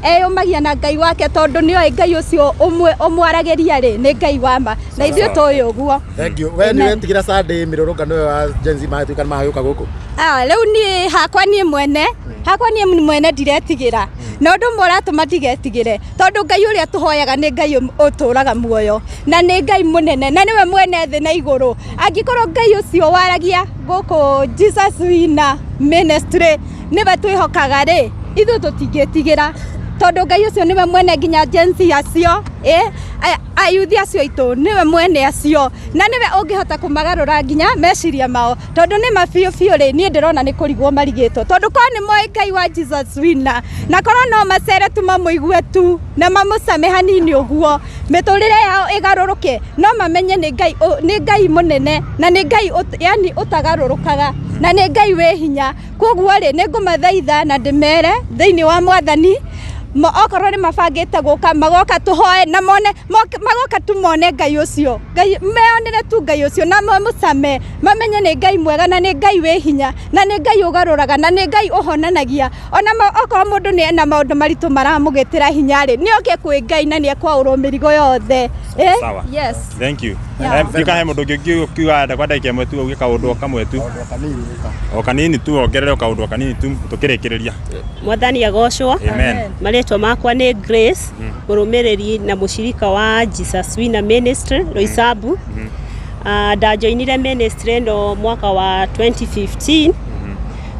eyũmagia na Ngai wake tondũ nĩoĩ Ngai ũcio ũmwaragĩria rĩ nĩ Ngai wa ma, na ithuĩ tũĩ ũguo. Thank you. We nĩ ũretigĩra Sunday mĩrũrũngano ĩyo ya Gen Z magĩtuĩka nĩ magĩũka gũkũ? Ah, rĩu niĩ hakwa niĩ mwene, hakwa niĩ mwene ndiretigĩra. Na ũndũ ũmwe ũratũma ndigetigĩre, tondũ Ngai ũrĩa tũhoyaga nĩ Ngai ũtũraga muoyo, na nĩ Ngai mũnene, na nĩwe mwene thĩ na igũrũ. Angĩkorwo Ngai ũcio waragia gũkũ Jesus Winner Ministry nĩwe twĩhokaga rĩ, ithuĩ tũtingĩtigĩra, tondũ Ngai ũcio nĩwe mwene nginya Gen Z acio, ayuthi acio aitũ nĩwe mwene acio, na nĩwe ũngĩhota kũmagarũra nginya meciria mao, tondũ nĩ ma biũ biũ rĩ, niĩ ndĩrona nĩ kũrigwo marigĩtwo, tondũ korwo nĩ moĩ Ngai wa Jesus Winner, na korwo no macere tu mamũigue tu na mamũcame hanini ũguo, mĩtũrĩre yao ĩgarũrũke, no mamenye nĩ Ngai, nĩ Ngai mũnene na nĩ Ngai yani ũtagarũrũkaga na nĩ Ngai wĩ hinya. Koguo rĩ, nĩ ngũmathaitha na ndĩmere thĩinĩ wa Mwathani, okorwo nĩ mabangĩte gũka, magoka tũhoe na mone, magoka tu mone Ngai ũcio, Ngai, meyonere tu Ngai ũcio na mamũcame, mamenye nĩ Ngai mwega na nĩ Ngai wĩ hinya na nĩ Ngai ũgarũraga na nĩ Ngai ũhonanagia. Ona okorwo mũndũ nĩ ena maũndũ maritũ maramũgĩtĩra hinya rĩ, nĩ oke kwĩ Ngai na nĩ ekwaũrwo mĩrigo yothe. Sawa. Yes. Thank you. Ndiũĩ he mũndũ ũngĩ ũngiuga kwa ndagĩka ĩmwe tu auge kaũndũ o kamwe tu. O kanini tu ongerere o kaũndũ o kanini tu tũkĩrĩkĩrĩria. Mwathani agocwo. Amen. Marĩtwa makwa nĩ Grace, mũrũmĩrĩri na mũcirika wa Jesus Winner Ministry Roysambu. Ndanjoinire ministry ĩno mwaka wa 2015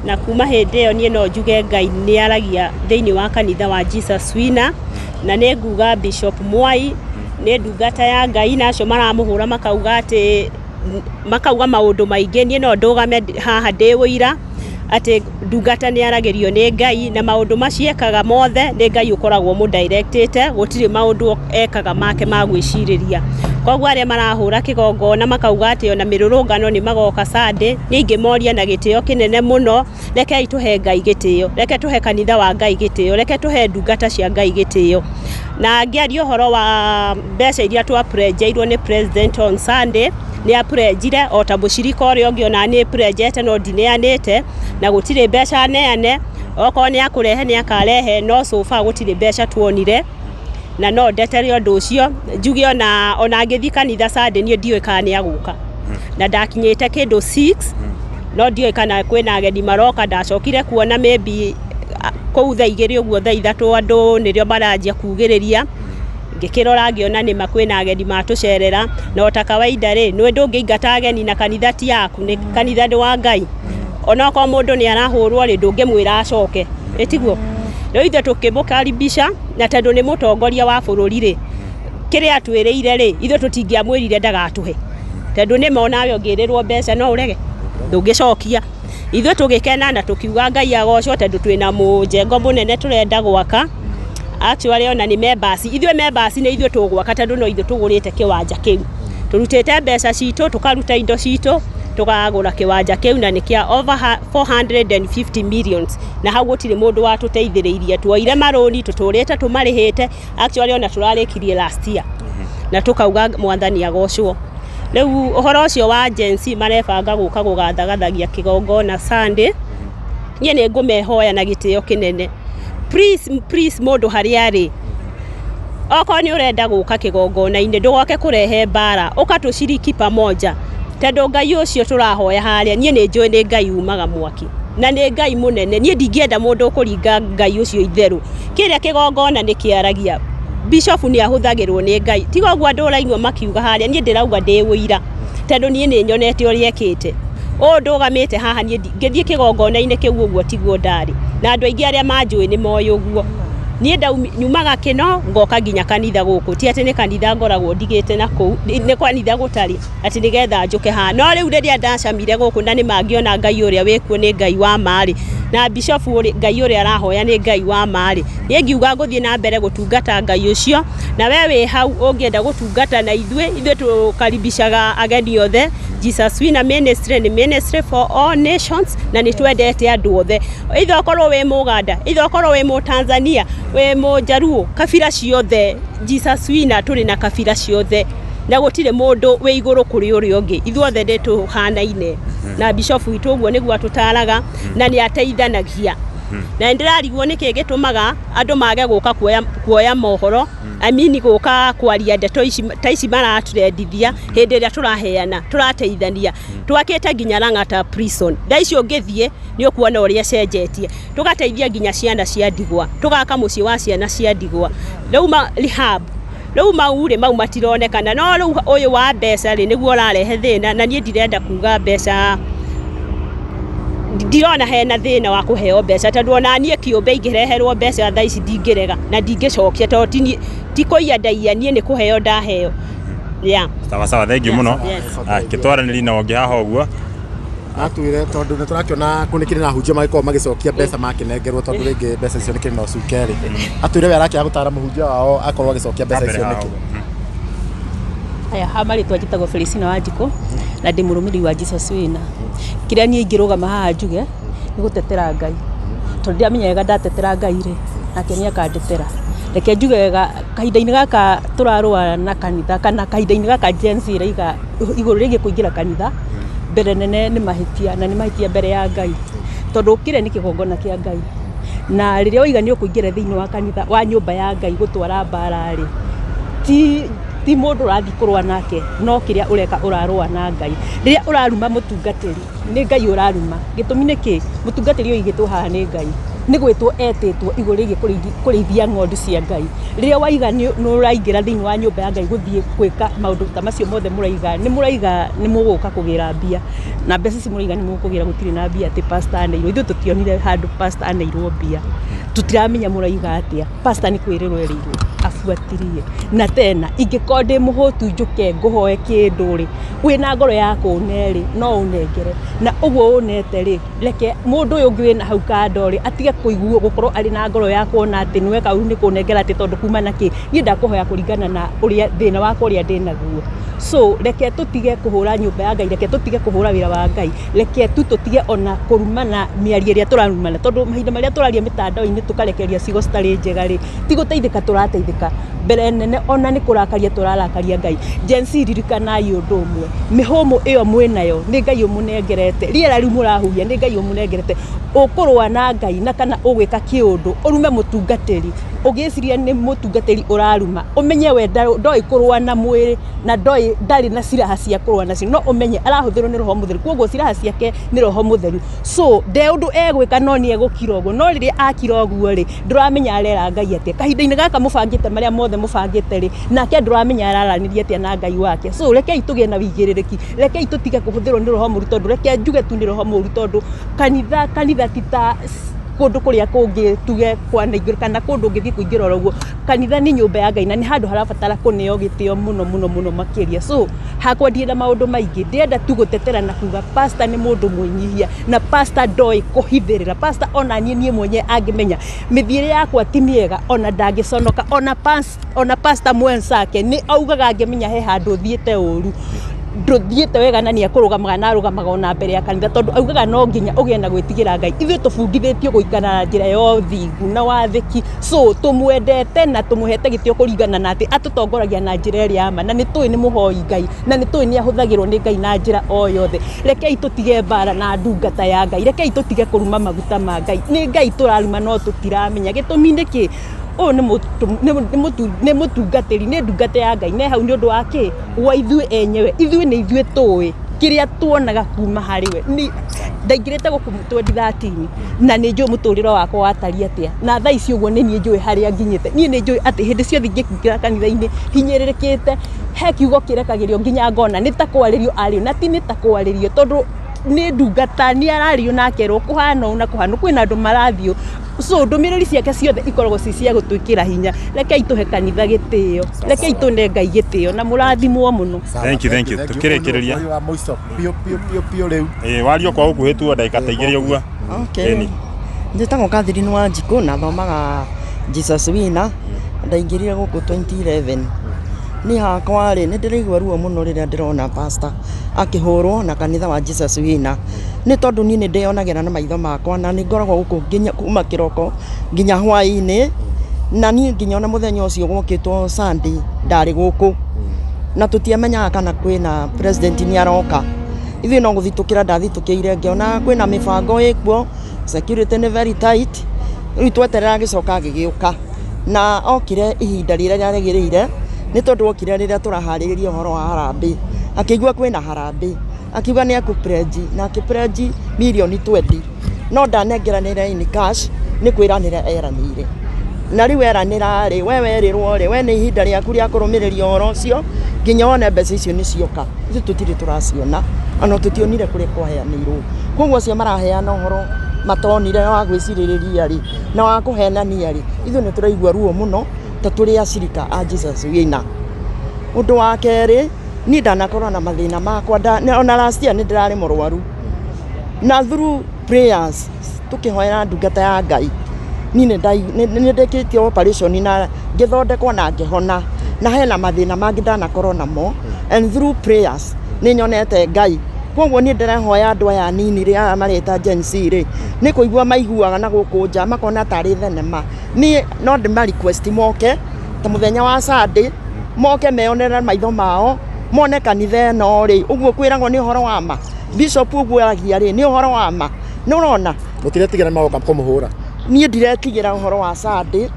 na kuma hĩndĩ ĩyo niĩ no njuge Ngai nĩ aragia thĩinĩ wa kanitha wa Jesus Winner, na nĩ nguga Bishop Mwai nĩ ndungata ya Ngai, na acio maramũhũra makauga atĩ makauga maũndũ maingĩ, niĩ no ndũgame haha ndĩ ũira atĩ ndungata nĩ aragĩrio nĩ Ngai, na maũndũ macio ekaga mothe nĩ Ngai ũkoragwo ũmũ direct ĩte, gũtirĩ maũndũ ekaga make ma gwĩcirĩria. Koguo arĩa marahũra kĩgongona makauga atĩ ona mĩrũrũngano nĩ magoka Sunday, niĩ ingĩmoria na gĩtĩo kĩnene mũno, rekei tũhe Ngai gĩtĩo, reke tũhe kanitha wa Ngai gĩtĩo, reke tũhe ndungata cia Ngai gĩtĩo. Na ngĩaria ũhoro wa mbeca iria twaprenjeirwo nĩ president on Sunday, nĩ aprenjire o ta mũcirika ũrĩa ũngĩ, ona nĩ prenjete no ndineanĩte, na gũtirĩ mbeca neane, okorwo nĩ akũrehe nĩ akarehe, no so far gũtirĩ mbeca tuonire. Na no ndetere ũndũ ũcio njuge ona ngĩthiĩ kanitha Sunday niĩ ndiũĩ kana nĩ agũka, na ndakinyĩte kĩndũ 6 no ndiũĩ kana kwĩna ageni maroka. Ndacokire kuona maybe kũu thaa 2 ũguo, thaa 3, andũ nĩrĩo maranjia kugĩrĩria. Ngĩkĩrora ngĩona nĩma kwĩna ageni matũcerera, na ota kawaida rĩ, nĩ ndũngĩingata ageni na kanitha ti yaku, nĩ kanitha nĩ wa Ngai. Onokorwo mũndũ nĩ arahũrwo rĩ, ndũngĩmwĩra acoke, ĩtiguo? Rĩu ithuĩ tũkĩmũkaribisha, na tondũ nĩ mũtongoria wa bũrũri rĩ, kĩrĩa atwĩrĩire rĩ, ithuĩ tũtingĩamwĩrire ndagatũhe, tondũ nĩma onawe ũngĩrĩrwo mbeca no ũrege, ndũngĩcokia. Ithuĩ tũgĩkena na tũkiuga Ngai agocwo, tondũ twĩna mũjengo mũnene tũrenda gwaka. Actually ona nĩ members, ithuĩ members nĩ ithuĩ tũgwaka, tondũ no ithuĩ tũgũrĩte kĩwanja kĩu, tũrutĩte mbeca citũ, tũkaruta indo citũ, tũkagũra kĩwanja kĩu, na nĩ kĩa over 450 millions, na hau gũtirĩ mũndũ watũteithĩrĩirie. Tuoire marũni, tũtũrĩte tũmarĩhĩte. Actually ona tũrarĩkirie last year, na tũkauga Mwathani agocwo. Rĩu ũhoro ũcio wa Gen Z marebanga gũka gũgathagathagia kĩgongona Sunday, niĩ nĩ ngũmehoya na gĩtĩo kĩnene, please, please, mũndũ harĩa arĩ, okorwo nĩ ũrenda gũka kĩgongona-inĩ, ndũgoke kũrehe mbara, ũka tũciriki pamoja, tondũ Ngai ũcio tũrahoya harĩa, niĩ nĩ njũĩ nĩ Ngai umaga mwaki na nĩ Ngai mũnene. Niĩ ndingĩenda mũndũ ũkũringa Ngai ũcio itherũ. Kĩrĩa kĩgongona nĩ kĩaragia, bishop nĩ ahũthagĩrwo nĩ Ngai, tiga ũguo andũ ũraigua makiuga harĩa. Niĩ ndĩrauga ndĩ ũira, tondũ niĩ nĩ nyonete ũrĩa ekĩte. Ũũ ndũgamĩte haha, niĩ ngĩthiĩ kĩgongona-inĩ kĩu ũguo tiguo ndarĩ, na andũ aingĩ arĩa manjũĩ nĩ moĩ ũguo. Niĩ nyumaga kĩno ngoka nginya kanitha gũkũ, ti atĩ nĩ kanitha ngoragwo ndigĩte na kũu, nĩ kanitha gũtarĩ atĩ nĩgetha njũke haha. No rĩu rĩrĩa ndacamire gũkũ na nĩ mangĩona Ngai ũrĩa wĩkuo nĩ Ngai wa ma-rĩ, na bishop Ngai ũrĩa arahoya nĩ Ngai wa ma-rĩ, niĩ ngiuga ngũthiĩ na mbere gũtungata Ngai ũcio. Na we wĩ hau ũngĩenda gũtungata na ithuĩ, ithuĩ tũkaribishaga ageni othe. Jesus Winner Ministry nĩ ministry for all nations, na nĩ twendete andũ othe, either ũkorwo wĩ Mũganda, either ũkorwo wĩ Mũtanzania, wĩ Mũjaruo, kabira ciothe. Jesus Winner tũrĩ na kabira ciothe, na gũtirĩ mũndũ wĩ igũrũ kũrĩ ũrĩa ũngĩ, ithuothe nĩ tũhanaine. Na bishop witũ ũguo nĩguo atũtaraga na nĩ ateithanagia. Na nĩ ndĩrarigwo nĩkĩ gĩtũmaga andũ mage gũka kuoya mohoro, I mean gũka kwaria ndeto ici ta ici maratũrendithia hĩndĩ ĩrĩa tũraheana, tũrateithania. Twakĩte nginya Lang'ata prison, thaa ici ũngĩthiĩ nĩ ũkuona ũrĩa cenjetie. Tũgateithia nginya ciana cia ndigwa, tũgaka mũciĩ wa ciana cia ndigwa, rĩu ma rehab, rĩu mau rĩ, mau matironekana. No rĩu ũyũ wa mbeca rĩ, nĩguo ũrarehe thĩna, na niĩ ndirenda kuga mbeca, ndirona hena thĩna wa kũheo mbeca, tondũ ona niĩ kĩũmbe ingĩreherwo mbeca thaa ici ndingĩrega na ndingĩcokia, tondũ ti kũiya ndaiya, niĩ nĩ kũheo ndaheo, yeah. Sawa sawa, thank you mũno. Yes. Ah, kĩtwaranĩri na ũngĩ haha ũguo. Atwire tondũ nĩ tũrakĩona kũ nĩ kĩrĩ na ahunjia magĩkorwo magĩcokia mbeca makĩnengerwo, tondũ rĩngĩ mbeca icio nĩ kĩrĩ na ũcuke rĩ, atwire we arakĩaga gũtara mũhunjia wao akorwo agĩcokia mbeca Mbere icio haha nĩkĩ? ũguo. Aya, ha marĩtwa njĩtagwo Felicina Wanjikũ na ndĩ mũrũmĩrĩri wa Jesus Winner. Kĩrĩa niĩ ingĩrũgama haha njuge nĩ gũtetera Ngai, tondũ ndĩramenya wega ndatetera Ngai rĩ, nake nĩ akandetera. Reke njuge wega, kahinda-inĩ gaka tũrarũa na kanitha, kana kahinda-inĩ gaka Gen Z ĩraiga igũrũ rĩgiĩ kũingĩra kanitha, mbere nene nĩ mahĩtia, na nĩ mahĩtia mbere ya Ngai, tondũ kĩrĩa nĩ kĩgongona kĩa Ngai, na rĩrĩa waiga nĩ ũkũingĩra thĩinĩ wa kanitha wa nyũmba ya Ngai gũtwara mbara rĩ, ti mũndũ ũrathiĩ kũrũa nake, no kĩrĩa ũreka ũrarũa na Ngai. Rĩrĩa ũraruma mũtungatĩri, nĩ Ngai ũraruma. Gĩtũmi nĩ kĩ? Mũtungatĩri ũyũ ũigĩtwo haha nĩ Ngai, nĩ gwĩtwo etĩtwo igũrũ rĩgiĩ kũrĩithia ng'ondu cia Ngai. Rĩrĩa waiga nĩ ũraingĩra thĩinĩ wa nyũmba ya Ngai gũthiĩ gwĩka maũndũ ta macio mothe mũraiga, nĩ mũraiga nĩ mũgũka kũgĩra mbia, na mbeca ici mũraiga nĩ mũkũgĩra, gũtirĩ na mbia atĩ pastor aneirwo. Ithuĩ tũtionire handũ pastor aneirwo mbia, tũtiramenya mũraiga atĩa. Pastor nĩ kwĩrĩrwo erĩirwo. abuatirie na tena ingĩkorwo ndĩ mũhũtu njũke ngũhoe kĩndũ rĩ wĩna ngoro ya kũne rĩ no ũnengere na ũguo ũnete rĩ reke mũndũ ũyũ ũngĩ wĩna hau kando rĩ atige kũiguo gũkorwo arĩ na ngoro ya kuona atĩ nĩweka ũru nĩ kũnengera atĩ tondũ kuma na kĩ niĩ ndakũhoya kũringana na ũrĩa thĩna wakwa ũrĩa ndĩnaguo. So reke tũtige kũhũra nyũmba ya Ngai, reke tũtige kũhũra wĩra wa Ngai, reke tu tũtige ona kũrumana mĩario ĩrĩa tũrarumana, tondũ mahinda marĩa tũraria mĩtandao-inĩ tũkarekereria ciugo citarĩ njega rĩ, ti gũteithĩka tũrateithĩka. Mbere nene ona nĩ kũrakaria tũrarakaria Ngai. Gen Z ririkanai ũndũ ũmwe, mĩhũmũ ĩyo mwĩnayo nĩ Ngai ũmũnengerete, rĩera rĩu mũrahuhia nĩ Ngai ũmũnengerete. Ũkũrũa na Ngai na kana ũgwĩka kĩũndũ ũrume mũtungatĩri ũgĩciria nĩ mũtungatĩri ũraruma, ũmenye we ndoĩ kũrũa na mwĩrĩ na ndoĩ ndarĩ na silaha cia kũrũa nacio, no ũmenye arahũthĩrwo nĩ roho mũtheru, koguo silaha ciake nĩ roho mũtheru. So nde ũndũ egwĩka no nĩ egũkira ũguo, no rĩrĩa akira ũguo rĩ, ndũramenya arera Ngai atĩa. Kahinda-inĩ gaka mũbangĩte marĩa mothe mũbangĩte rĩ, nake ndũramenya araranĩria atĩa na Ngai wake. So rekei tũgĩe na wĩigĩrĩrĩki, rekei tũtige kũhũthĩrwo nĩ roho mũru, tondũ reke njuge tu nĩ roho mũru, tondũ kanitha kanitha ti ta kũndũ kũrĩa kũngĩ tuge kwa naigũrũ kana kũndũ ũngĩthiĩ kũingĩra oro ũguo. Kanitha nĩ nyũmba ya Ngai na nĩ handũ harabatara kũneo gĩtĩo mũno mũno mũno makĩria. So hakwa ndirĩ na maũndũ maingĩ, ndĩrenda tu gũtetera na kuga pastor nĩ mũndũ mwĩnyihia na pastor ndoĩ kũhithĩrĩra. Pastor ona niĩ niĩ mwenyewe angĩmenya mĩthiĩre yakwa ti mĩega ona ndangĩconoka. Ona pastor mwenzake nĩ augaga angĩmenya he handũ thiĩte ũru ndũthiĩte wega na nĩ ekũrũgamaga na arũgamaga ona mbere ya kanitha, tondũ augaga no nginya ũgĩe na gwĩtigĩra Ngai. Ithuĩ tũbundithĩtio gũikara na njĩra ya ũthingu na wathĩki, so tũmwendete na tũmũhete gĩtĩo kũringana na atĩ atũtongoragia na njĩra ĩrĩa ya ma, na nĩ tũĩ nĩ mũhoi Ngai, na nĩ tũĩ nĩ ahũthagĩrwo nĩ Ngai na njĩra o yothe. Rekei tũtige mbara na ndungata ya Ngai, rekei tũtige kũruma maguta ma Ngai. Nĩ Ngai tũraruma no tũtiramenya gĩtũmi nĩ kĩ. Ũyũ nĩ mũtungatĩri, nĩ ndungata ya Ngai, na e hau nĩ ũndũ wa kĩ? Wa ithuĩ enyewe. Ithuĩ nĩ ithuĩ tũĩ kĩrĩa tuonaga kuma harĩ we. Ndaingĩrĩte gũkũ 2013 na nĩ njũĩ mũtũrĩre wakwa watariĩ atĩa, na thaa ici ũguo nĩ niĩ njũĩ harĩa nginyĩte. Niĩ nĩ njũĩ atĩ hĩndĩ ciothe ingĩingĩra kanitha-inĩ hinyĩrĩrĩkĩte, he kiugo kĩrekagĩrio nginya ngona nĩ ta kwarĩrio arĩrio, na ti nĩ ta kwarĩrio tondũ nĩ ndungata, nĩ arario na akerwo kũhana ũũ na kũhana ũũ. Kwĩna andũ marathiĩ so ndũmĩrĩri ciake ciothe ikoragwo ci cia gũtwĩkĩra hinya. Rekei tũhe kanitha gĩtĩo, rekei tũne Ngai gĩtĩo na mũrathimwo mũno. Thank you, thank you. Tukĩrĩkĩrĩria. Ũyũ wa mũico biũ biũ biũ biũ rĩu. Ĩĩ wario kwa ũkuhĩ tu o ndagĩka ta igĩrĩ ũguo. Okay. Ĩni. Njĩtagwo Catherine Wanjikũ na thomaga Jesus Winner. Ndaingĩrire gũkũ 2011. Niĩ hakwa rĩ, nĩ ndĩraigua ruo mũno rĩrĩa ndĩrona pastor akĩhũrwo na kanitha wa Jesus Winner. Nĩ tondũ niĩ nĩ ndĩyonagĩra na maitho makwa na nĩ ngoragwo gũkũ nginya kuma kĩroko nginya hwaĩ-inĩ, na niĩ nginya ona mũthenya ũcio gwokĩtwo Sunday ndarĩ gũkũ, na tũtiamenyaga kana kwĩna president nĩ aroka. Ithuĩ no gũthitũkĩra ndathitũkĩire ngĩona kwĩna mĩbango ĩkuo, security nĩ very tight, rĩu tweterera agĩcoka agĩgĩũka. Na okire ihinda rĩrĩa rĩagĩrĩire, nĩ tondũ okire rĩrĩa tũraharĩrĩria ũhoro wa harambee, akĩigua kwĩna harambee. Akiuga nĩ ekũ pledge na akĩ pledge mirioni 20 no ndanengeranĩre in cash nĩ kwĩranĩra eranĩire. Na rĩu eranĩra rĩ, we werĩrwo rĩ, we nĩ ihinda rĩaku rĩa kũrũmĩrĩria ũhoro ũcio nginya wone mbeca icio nĩ cioka. Ithuĩ tũtirĩ tũraciona ona tũtionire kũrĩa kwaheanĩirwo. Koguo acio maraheana ũhoro matonire wa gwĩcirĩrĩria rĩ, na wa kũhenania rĩ, ithuĩ nĩ tũraigua ruo mũno ta tũrĩ acirika a Jesus Winner. Ũndũ wa kerĩ, niĩ ndanakorwo na mathĩna makwa ona last year nĩ ndĩrarĩ mũrwaru na through prayers tũkĩhoera ndungata ya Ngai niĩ nĩ ndĩkĩtie operation na ngĩthondekwo na ngĩhona na hena mathĩna mangĩ ndanakorwo namo and through prayers nĩ nyonete Ngai. Koguo niĩ ndĩrehoya andũ aya anini rĩ aya mareta Gen Z rĩ nĩ kũigua maiguaga na gũkũ nja makona tarĩ thenema. Niĩ no ndĩma request moke ta mũthenya wa Sunday moke meyonere na maitho mao mone kanitha ĩno rĩ ũguo kwĩragwo nĩ ũhoro wa ma bishop ũguo aragia rĩ nĩ ũhoro wa ma nĩ ũrona. Mũtiretigĩra nĩ magoka kũmũhũra? Niĩ ndiretigĩra ũhoro wa Sunday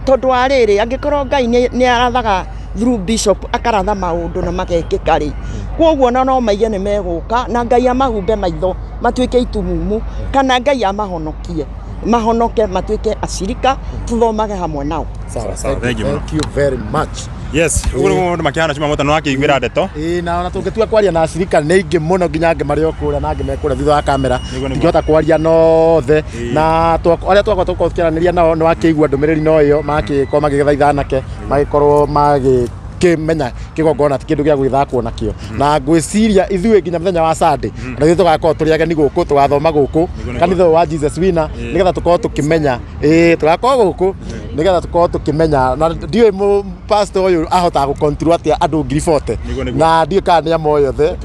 tondũ wa rĩrĩ angĩkorwo Ngai nĩ arathaga through bishop akaratha maũndũ na magekĩka rĩ koguo ona no maige nĩ megũka na Ngai amahumbe maitho matuĩke itumumu kana Ngai amahonokie. Mahonoke matuĩke acirika, tũthomage hamwe nao. Sawa, Sawa, thank you, thank you mũno. thank you very much. Yes, ũguo nĩguo maũndũ makĩhana Chumamoto, nĩ wakĩiguĩra ndeto. Ĩĩ, na ona tũngĩtua kwaria na acirika nĩ aingĩ mũno, nginya angĩ marĩ o kũrĩa na angĩ me kũrĩa thutha wa kamera. Nĩguo, nĩguo. Tingĩhota kwaria nothe na arĩa twakorwo tũkorwo tũkĩaranĩria nao nĩ wakĩigua ndũmĩrĩri no ĩyo, makĩkorwo magĩgĩthaitha anake magĩkorwo magĩkĩmenya kĩgongona ti kĩndũ gĩa gwĩthakwo nakĩo, na ngwĩciria ithuĩ nginya mũthenya wa Sunday na ithuĩ tũgakorwo tũrĩ ageni gũkũ, tũgathoma gũkũ Nĩguo, nĩguo. kanitha ũyũ wa Jesus Winner, nĩgetha tũkorwo tũkĩmenya, ĩĩ, tũgakorwo gũkũ nĩgetha tũkorwo tũkĩmenya, na ndiũĩ pastor ũyũ ahotaga gũ-control atĩa andũ 40,000. Nĩguo, nĩguo. Na ndiũĩ kana nĩ amoĩ othe.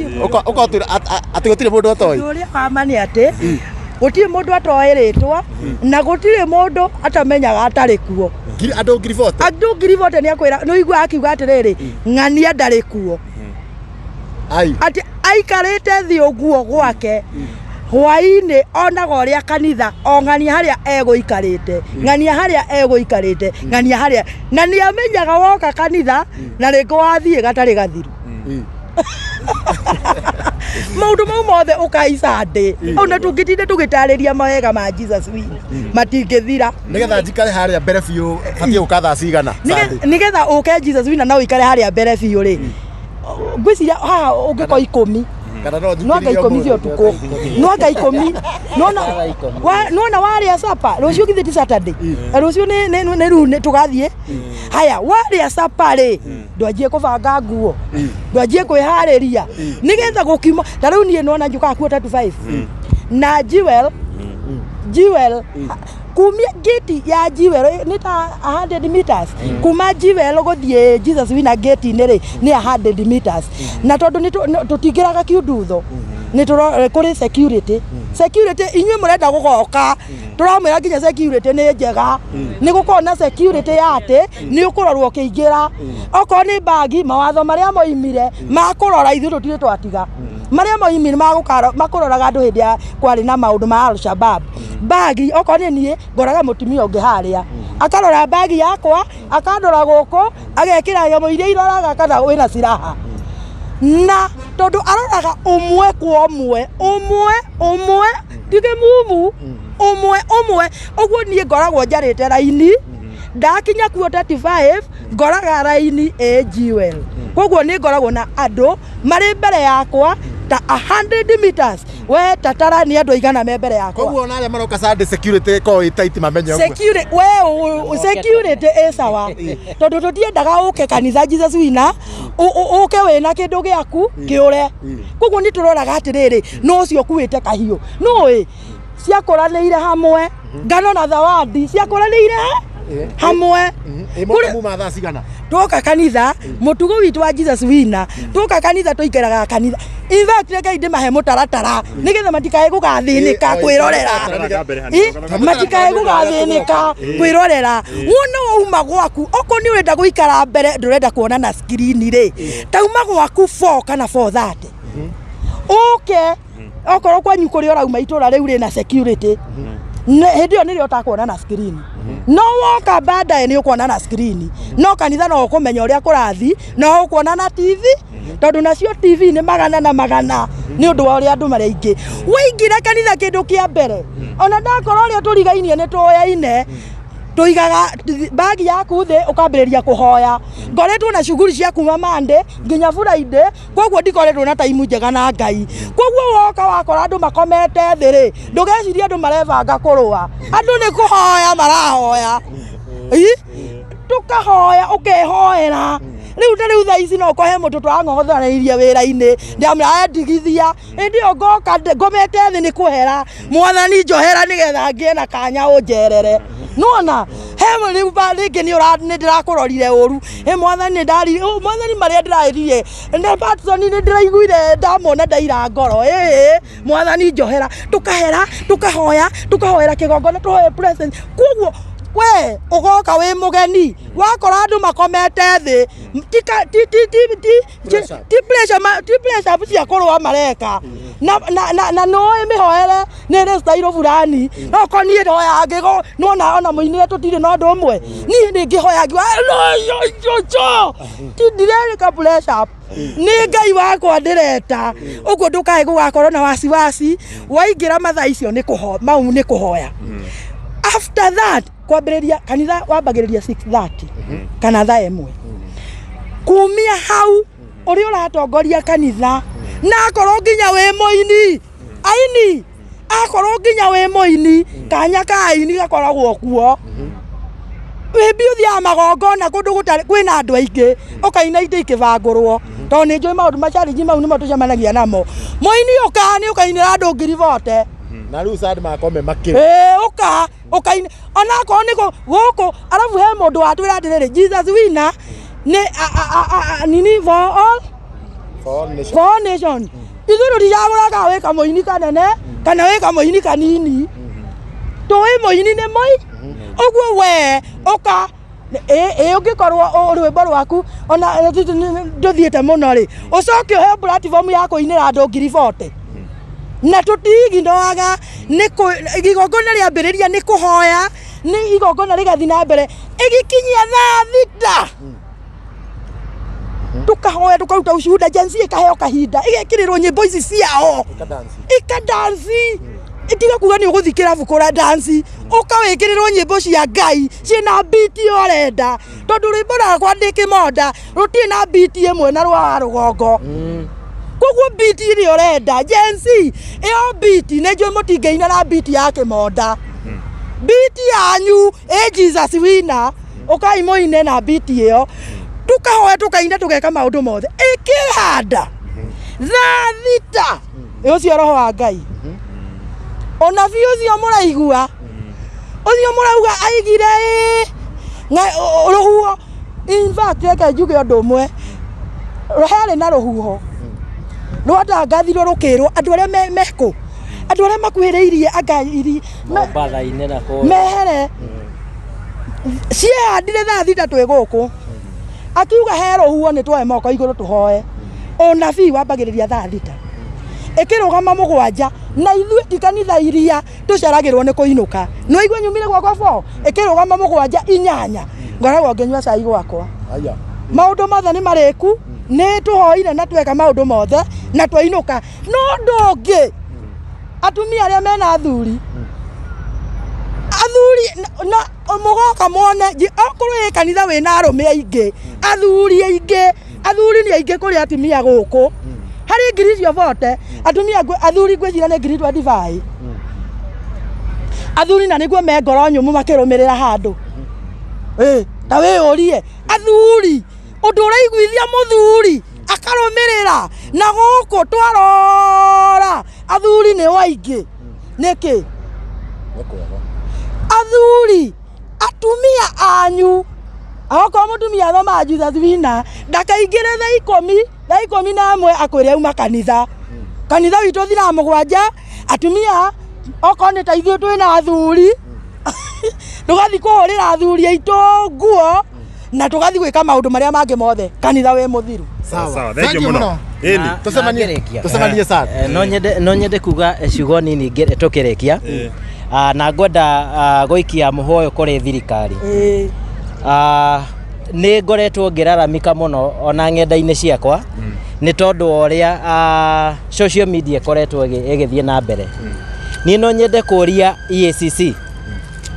Ũkotwĩra atĩ gũtirĩ mũndũ atoĩ. Ũndũ ũrĩa wa ma nĩ atĩ gũtirĩ mũndũ atoĩ rĩtwa na gũtirĩ mũndũ atamenyaga atarĩ kuo. Andũ 40,000. Andũ 40,000 nĩ akwĩra, nĩ ũiguaga akiuga atĩrĩrĩ, ng'ania ndarĩ kuo. Ai. Atĩ aikarĩte thĩ ũguo gwake hwainĩ, onaga ũrĩa kanitha o ng'ania harĩa egũikarĩte, ng'ania harĩa egũikarĩte, ng'ania harĩa, na nĩ amenyaga woka kanitha na rĩngĩ wathiĩ gatarĩ gathiru. Maũndũ mau mothe ũkaica ndĩ ona tũngĩtinda tũgĩtarĩria mawega ma Jesus Winner matingĩthira. Nĩgetha njikare harĩa mbere biũ batiĩ gũka thaa cigana Sunday? Nĩgetha ũke Jesus Winner na ũikare harĩa mbere biũ rĩ, ngwĩciria haha ũngĩkorwo 10 Kana no no anga njikĩrĩrie 10 cia ũmũthĩ? ũtukũ, no anga 10, nona nona warĩa sapa rũciũ, githĩ ti Saturday? Rũciũ nĩ rĩu nĩ tũgathiĩ haya. Warĩa sapa rĩ, ndwanjie kũbanga nguo, ndwanjie kwĩharĩria nĩgetha gũkiuma. Ta rĩu niĩ nona njũkaga 4:45 na Jewel kumia gate ya Jewel nĩ ta 100 meters, kuma Jewel gũthiĩ Jesus Winner gate-inĩ rĩ nĩ 100 meters, na tondũ nĩ tũtingĩraga kiundutho, nĩ kũrĩ security. Inyuĩ mũrenda gũgoka, tũramwĩra nginya security nĩ njega, nĩ gũkorwo na security ya atĩ nĩ ũkũrorwo ũkĩingĩra, okorwo nĩ bagi, mawatho marĩa moimire ma kũrora ithuĩ tũtirĩ twatiga marĩa moimire ma makũroraga andũ hĩndĩ ya kwarĩ na maũndũ ma Al-Shabaab. Bagi, okorwo nĩ niĩ ngoraga mũtumia ũngĩ harĩa akarora bagi yakwa, akandora gũkũ, agekĩra nyamũ iria iroraga kana wĩna silaha, na tondũ aroraga ũmwe kwa ũmwe, ũmwe ũmwe, ndige mumu, ũmwe ũmwe ũguo. Niĩ ngoragwo njarĩte raini, ndakinya kuo 35 ngoraga raini ĩ Jewel, koguo nĩ ngoragwo na andũ marĩ mbere yakwa ta 100 meters. We tatara nĩ andũ aigana me mbere yakwa. Koguo ona arĩa maroka Sunday, security ĩkorwo ĩ tight, mamenye ũguo. Security, we security ĩ sawa, tondũ tũtiendaga ũke kanitha Jesus Winner ũke wĩna kĩndũ gĩaku kĩũre. Koguo nĩ tũroraga atĩrĩrĩ, no ũcio ũkuĩte kahiũ nũĩ ciakũranĩire hamwe, ngano na zawadi ciakũranĩire hamwe. Ĩ moka muma thaa cigana? Twoka kanitha, mũtugo witũ wa Jesus Winner, twoka kanitha tũikaraga kanitha. In fact, reke ndĩmahe mũtaratara nĩgetha matikae gũgathĩnĩka kwĩrorera. Matikae gũgathĩnĩka kwĩrorera. Wona wauma gwaku, okorwo nĩ ũrenda gũikara mbere, ndũrenda kuona na screen rĩ, tauma gwaku 4 kana 4:30, ũke okorwo kwanyu kũrĩa ũrauma itũra rĩu rĩna security. Hĩndĩ ĩyo nĩrĩo ũtakuona na screen, no woka baadaye nĩ ũkuona na screen. No kanitha no ũkũmenya ũrĩa kũrathi, no ũkuona na TV, tondũ nacio TV nĩ magana na magana nĩ ũndũ wa ũrĩa andũ marĩ aingĩ. Waingĩra kanitha, kĩndũ kĩa mbere, ona ndakorwo ũrĩa tũrigainie nĩ tũyaine, tũigaga bagi yaku thĩ, ũkambĩrĩria kũhoya. Ngoretwo na shughuli cia kuma Monday nginya Friday, koguo ndikoretwo na time njega na Ngai. Koguo woka wakora andũ makomete thĩ rĩ, ndũgecirie andũ marebanga kũrũa, andũ nĩ kũhoya marahoya. Ĩ? Tũkahoya, ũkehoera. Rĩu ta rĩu thaa ici no ũkohe mũndũ tũrang'othanĩirie wĩra-inĩ, ndamwĩra ndigithia, hĩndĩ ĩyo ngoka ngomete thĩ nĩ kũhera, Mwathani njohera nĩgetha ngĩe na kanya ũnjerere. Nona he rĩu rĩngĩ nĩ nĩ ndĩrakũrorire ũru, ĩ Mwathani, nĩ ndari, Mwathani, marĩa ndĩraĩrire nĩ Patson, nĩ ndĩraiguire ndamona ndaira ngoro, ĩ Mwathani njohera. Tũkahera, tũkahoya, tũkahoera kĩgongona, tũhoe presence. Koguo we ũgoka wĩ mũgeni, wakora andũ makomete thĩ, ti ti ti ti ti pressure ti pressure cia kũrũa mareka, na nũĩ mĩhoere nĩ ĩrĩ style fulani. No korwo niĩ hoyaga ngĩgo nona ona mũinĩre tũtirĩ na ũndũ ũmwe, niĩ nĩ ngĩhoya ngiuga ti ndirerĩka press up, nĩ Ngai wakwa ndĩreta ũguo. Ndũkae gũgakorwo na wasiwasi waingĩra mathaa icio, nĩ kũho mau nĩ kũhoya. After that kwambĩrĩria kanitha wambagĩrĩria 6:30 kana thaa 1. Kumia hau ũrĩa ũratongoria kanitha na akorwo nginya wĩ mũini aini akorwo nginya wĩ mũini kanya ka aini gakoragwo kuo. Wĩmbi ũthiaga magongona kũndũ gũtarĩ kwĩna andũ aingĩ ũkaina itĩ ikĩbangũrwo tondũ nĩ njũĩ maũndũ ma challenge mau nĩmo tũcemanagia namo. Mũini ũka nĩ ũkainĩra andũ ngiri bote. Na rĩu sad magakorwo me makĩru. Ĩĩ ũka ũkaina onakorwo nĩ gũkũ arabu he mũndũ watwĩra atĩrĩrĩ Jesus Winner nĩ nini for all For all nation. For all nation. Ithuĩ tũticagũraga kana wĩ kamũini kanene kana wĩ kamũini kanini. Tũĩ mũini nĩ mũi ũguo we ũka ĩ ũngĩkorwo rwĩmbo rwaku ona ndũthiĩte mũno rĩ ũcoke ũheo platform ya kũinĩra andũ ngiri 40 na tũtiginoaga nĩ igongona rĩambĩrĩria nĩ kũhoya nĩ igongona rĩgathiĩ na mbere ĩgĩkinyia thaa 6 tukahoya tukaruta ushuhuda. Gen Z ĩkaheo kahinda ĩgekĩrĩrwo nyĩmbo ici ciao ikadansi itiga kuga nĩ ũgũthiĩ kĩrabu kũra dansi ũkawĩkĩrĩrwo nyĩmbo cia Ngai ciĩna biti ũrenda tondũ rwĩmbo rwakwa ndĩ kĩmonda rũtirĩ na biti ĩmwe na rwa wa rũgongo. Koguo biti ĩrĩa ũrenda Gen Z ĩyo biti nĩ njũĩ mũtingĩina na biti ya kĩmonda. Biti yanyu ĩ Jesus Winner ũkai mũine na biti ĩyo tukahoya tukaina tugeka maũndũ mothe ĩkĩhanda thaa 6 ũcio roho wa Ngai ũnabii ũcio mũraigua ũcio mũrauga aigire rũhuho. In fact reke njuge ũndũ ũmwe herĩ na rũhuho rwatangathirwo rũkĩrwo andũ arĩa mekũ andũ arĩa makuhĩrĩirie anga iri Mombatha-inĩ na kũu mehere ciehandire thaa 6 twĩ gũkũ akiuga he rũhuho nĩ tuoe moko igũrũ tũhoe. Ũnabii wambagĩrĩria thaa 6 ĩkĩrũgama 7 na ithuĩ ti kanitha iria tũceragĩrwo nĩ kũinũka no igue nyumire gwakwa 4 ĩkĩrũgama 7 8 ngoragwo ngĩnyua cai gwakwa. Maũndũ mothe nĩ marĩku nĩ tũhoire na tweka maũndũ mothe na twainũka. No ũndũ ũngĩ atumia arĩa mena athuri athuri na mũgoka muone okorwo ĩ kanitha wĩna arũme aingĩ athuri aingĩ athuri nĩ aingĩ kũrĩ atumia gũkũ harĩ ngiri icio bote atumia athuri ngwĩciria nĩ ngiri 25 athuri na nĩguo me ngoro nyũmũ makĩrũmĩrĩra handũ. Ta wĩyũrie athuri ũndũ ũraiguithia mũthuri akarũmĩrĩra na gũkũ twarora athuri nĩ waingĩ nĩkĩ? Athuri atumia anyu okorwo mũtumia athomaga Jesus Winner ndakaingĩre thaa 10 thaa 11 akwĩre auma kanitha. Kanitha witũ ũthiraga 7 atumia okorwo nĩ ta ithuĩ twĩna athuri tũgathiĩ kũhũrĩra athuri aitũ nguo na tũgathiĩ gwĩka maũndũ marĩa mangĩ mothe kanitha wĩ mũthiru. Sawa, thank you mũno. Ĩni. Tũcemanie sana. No nyende kuga ciugo nini tũkĩrĩkia na ngwenda gũikia mũhoyo kũrĩ thirikari. Nĩ ngoretwo ngĩraramika mũno ona ng'enda-inĩ ciakwa nĩ tondũ wa ũrĩa social media ĩkoretwo ĩgĩthiĩ na mbere. Niĩ no nyende kũria EACC,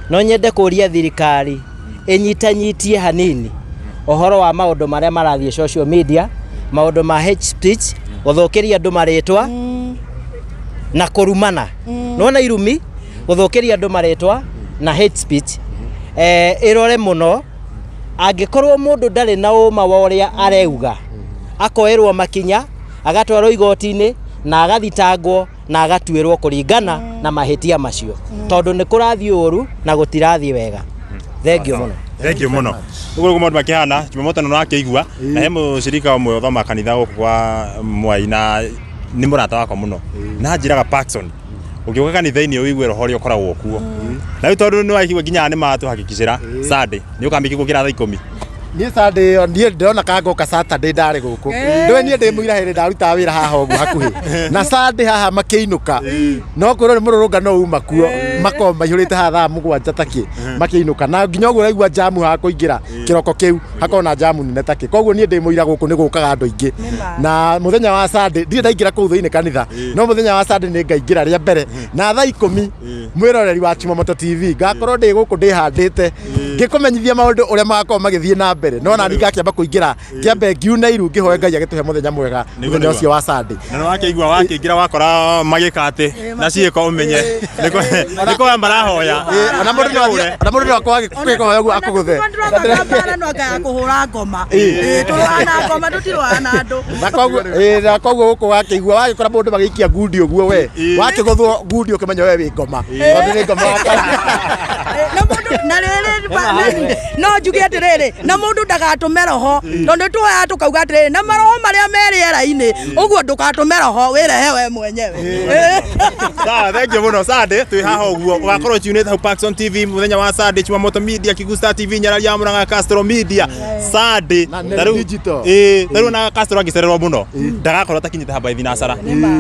no nyende kũria thirikari ĩnyitanyitie hanini ũhoro wa maũndũ marĩa marathiĩ social media, maũndũ ma hate speech, gũthũkĩria andũ marĩtwa na kũrumana. Nĩwona irumi, gũthũkĩria andũ marĩtwa na hate speech ĩrore mũno angĩkorwo mũndũ ndarĩ na ũma wa ũrĩa areuga akoerwo makinya agatwarwo igoti-inĩ na agathitangwo na agatuĩrwo kũringana na mahĩtia macio tondũ nĩ kũrathiĩ ũru na gũtirathiĩ wega. Thank you mũno. Thank you mũno. Ũguo nĩguo maũndũ makĩhana Jumamoto nĩ wakĩigua na he mũcirika ũmwe ũthoma kanitha gũkũ kwa Mwai na nĩ mũrata wakwa mũno na anjĩraga Parkson ũngĩũka kanitha-inĩ ũigue roho ũrĩa ũkoragwo kuo na rĩu tondũ nĩ waigua nginya nĩ matũhakikicĩra Sunday nĩ ũkamĩki gũkĩra thaa 10. Niĩ Sunday ĩyo niĩ ndĩrona ka ngoka Saturday ndarĩ gũkũ. Ndũĩ niĩ ndĩ mũira hĩndĩ ndarutaga wĩra haha ũguo hakuhĩ. Na Sunday haha makĩinũka. No kwĩrwo nĩ mũrũrũngano uma kuo makoragwo maihũrĩte haha thaa mũgwanja takĩ makĩinũka. Na nginya ũguo ũraigua jamu haha kũingĩra kĩroko kĩu hakoragwo na jamu nene takĩ. Koguo niĩ ndĩ mũira gũkũ nĩ gũkaga andũ aingĩ. Na mũthenya wa Sunday ndirĩ ndaingĩra kũu thĩinĩ kanitha no mũthenya wa Sunday nĩ ngaingĩra rĩa mbere na thaa ikũmi mwĩroreri wa Chumamoto TV ngakorwo ndĩ gũkũ ndĩhandĩte ngĩkũmenyithia maũndũ ũrĩa magakorwo magĩthiĩ na mbere no nani ngakĩamba kũingĩra kĩambe ngiune iru ngĩhoe Ngai agĩtũhe mũthenya mwega Nĩguo, mũthenya nĩguo. ũcio wa Sunday. Na nĩ wakĩigua wakĩingĩra wakora magĩka atĩ na ciĩko ũmenye nĩ kũhoya marahoya. Ĩ, ona mũndũ no athiĩ- ona mũndũ no akorwo agĩkũhoya ũguo akũgũthe. Ndũrona no ngaya kũhũra ngoma. Ĩ, tũrũaga na ngoma tũtirũaga na andũ. Na koguo ĩ, na koguo gũkũ wakĩigua wagĩkora mũndũ magĩikia ngundi ũguo we wakĩgũthwo ngundi ũkĩmenya we wĩ ngoma tondũ nĩ ngoma Na mũndũ na rĩrĩ nani, no njuge atĩrĩrĩ na mũndũ ndagatũme roho tondũ tũhoyaga tũkauga atĩrĩrĩ na maroho marĩa me rĩera-inĩ ũguo ndũgatũme roho wĩrehe we mwenyewe. Sawa, thank you muno. Sunday twĩ haha ũguo ũgakorwo tunĩte hau Paxson TV mũthenya wa Sunday, Chumamoto Media, Kigusta TV, Nyarari ya Murang'a, Castro Media. Sunday Na Nel ta rĩu- Digital. Ĩĩ, ta rĩu ona Castro angĩcererwo mũno ndagakorwo atakinyĩte haba thinacara.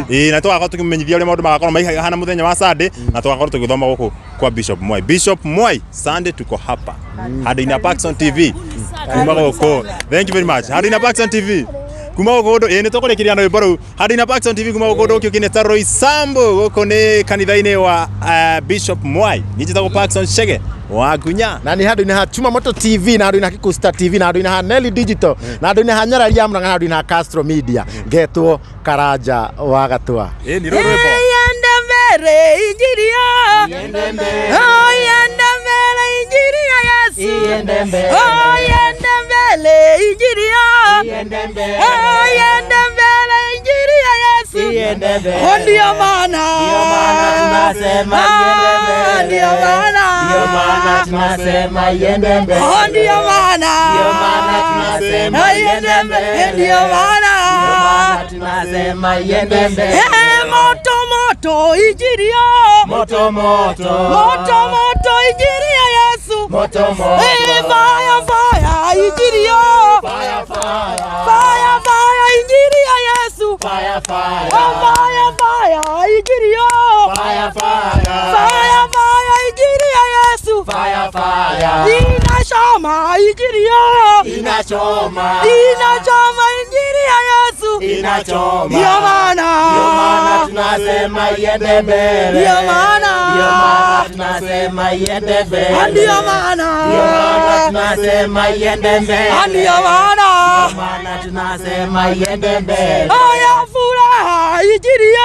Ĩĩ, na tũgakorwo tũkĩmenyithia ũrĩa maũndũ magakorwo maihana mũthenya wa Sunday na tũgakorwo tũgĩthoma gũkũ kwa Bishop Mwai. Bishop Mwai, Sunday tuko hapa handũ-inĩ ha Paxson TV kuma gũkũ. Thank you very much. Handũ-inĩ ha Paxson TV kuma gũkũ ũndũ ĩĩ nĩ tũkũrĩkĩria na rwĩmbo rũu handũ-inĩ ha Paxson TV kuma gũkũ ũndũ ũkĩũkĩne ta Roysambu gũkũ nĩ kanitha-inĩ wa Bishop Mwai. Niĩ njĩtagwo Paxson Chege wa Ngunya. Na nĩ handũ-inĩ ha Chumamoto TV na handũ-inĩ ha Kikusta TV na handũ-inĩ ha Nelly Digital na handũ-inĩ ha Nyarari ya Murang'a na handũ-inĩ ha Castro Media ngetwo Karanja wa Gatua. Ĩĩ nĩ rũu rwĩmbo. Iende mbere injili ya Oh, iende mbere injili ya Yesu. Oh, iende mbere injili ya Oh, iende mbere injili ya Yesu. Oh, ndio maana Ah, ndio maana Tunasema iende mbele. Oh, ndio maana Ndio maana tunasema Ah, iende mbele ndio maana Tunasema iende mbele. Eh, moto moto injili ya Moto moto. moto moto injili ya Yesu. Moto moto. Eh, fire fire injili ya Fire fire. fire fire injili ya Yesu. Fire fire. Oh, fire fire injili ya Fire fire. fire fire injili ya Yesu. Fire fire. Inachoma injili ya Inachoma. inachoma injili ya Yesu. Inachoma. Ndio maana Ndio maana tunasema iende mbele. Ndio maana. Ndio maana tunasema iende mbele. Ndio maana Ndio maana tunasema iende mbele. Ndio maana Ndio maana tunasema iende mbele. ya furaha injili ya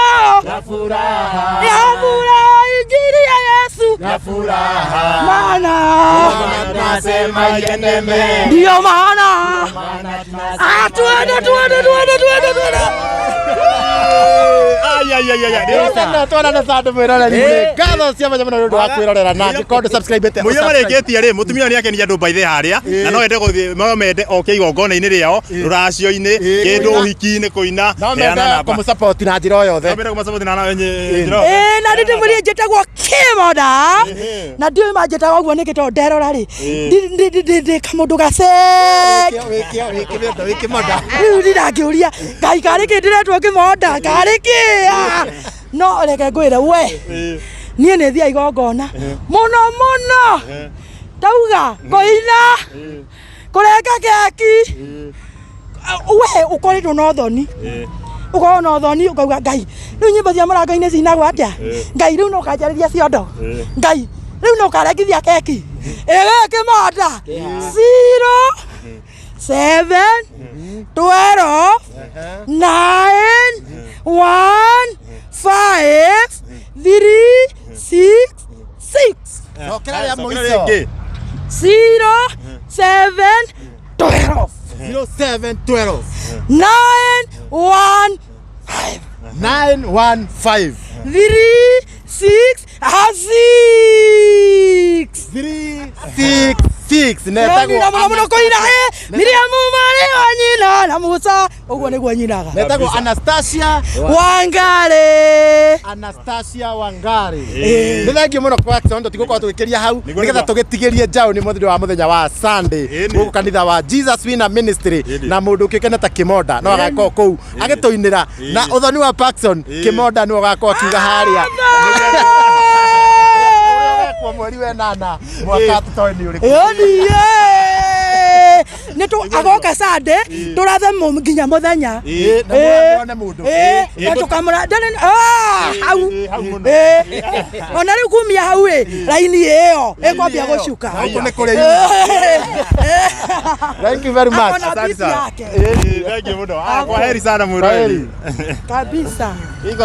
Ya furaha. ya furaha injili ya Yesu. Ya furaha. Maana Maana tunasema iende mbele. ndio maana Maana tunasema Ah, tuende tuende tuende tuende tuende. Ai ai ai ai. Twana twana na Sunday mwĩroreri nĩ ngatho cia mwanya mũno nĩ ũndũ wa kwĩrorera na angĩkorwo ndũ subscribe Mũiya marĩkĩtie rĩ mũtumia nĩ akenia andũ mbaithe harĩa na no ende gũthiĩ no mende oke igongona-inĩ rĩao rũracio-inĩ kĩndũ kũina. ũhiki-inĩ kũina no heana mende namba. kũmũsupport na njĩra o yothe No mende kũmũsupport na njĩra o Ĩĩ, na ndĩmwĩrie njĩtagwo Kĩmonda na ndiũĩ manjĩtaga ũguo nĩkĩ tondũ nderora rĩ ndĩ kamũndũ gaceke wĩkĩmonda rĩu ndingĩũria ngai karĩ kĩ ndĩretwo kĩmonda karĩ kĩ Ah, no reke ngwĩre we niĩ nĩ thiaga igongona mũno mũno tauga kũina kũrenga keki we ũkoretwo na ũthoni ũkorwo na ũthoni ũkauga ngai rĩu nyĩmbo cia mũrango-inĩ cinagwo atĩa ngai rĩu no ũkanjarĩria ciondo ngai rĩu no ũkarengithia keki ĩgĩ kĩmonda 0 7 12 9 1 5 3 6 6 cokera rĩa Cokera mũico rĩngĩ. 0 7 12 0712 9 1 915 3 6 6 366 netagwo na mũno mũno kũina Miriamu marĩ wa nyina na Musa ũguo nĩguo nyinaga netagwo Anastasia Wangari. Anastasia Wangari. Nĩ thengiũ mũno Clarkson, tũtigũkorwo tũgĩkĩria hau Nĩguo, nĩgetha nĩguo. tũgĩtigĩrie njaũ nĩ mũthenya wa mũthenya wa Sunday Ĩni. gũkũ kanitha wa Jesus Winner Ministry Ĩni. na mũndũ ũkĩkene ta Kĩmonda no agakorwo kũu agĩtũinĩra na ũthoni wa Parkson. Kĩmonda nĩwe ũgakorwo akiuga harĩa ũrekwo mweri wenana mwaka tũtoĩ nĩ ũrĩkũ. Ĩni nĩ tũ agoka Sunday tũrathe nginya mũthenya. Ĩ, na mũrathĩrwo nĩ mũndũ. Ĩ, na tũkamũra ndarĩ ah, hau. Hau mũno. Ĩ, ona rĩu kumia hau ĩ raini ĩyo ĩkwambia gũcuka. Gũkũ nĩ kũrĩ. Thank you very much. Akona Asante bibi sana. yake. Ĩ, thank you mũno. Ah, kwa heri sana mwĩroreri. Kwaheri. Kabisa. Iko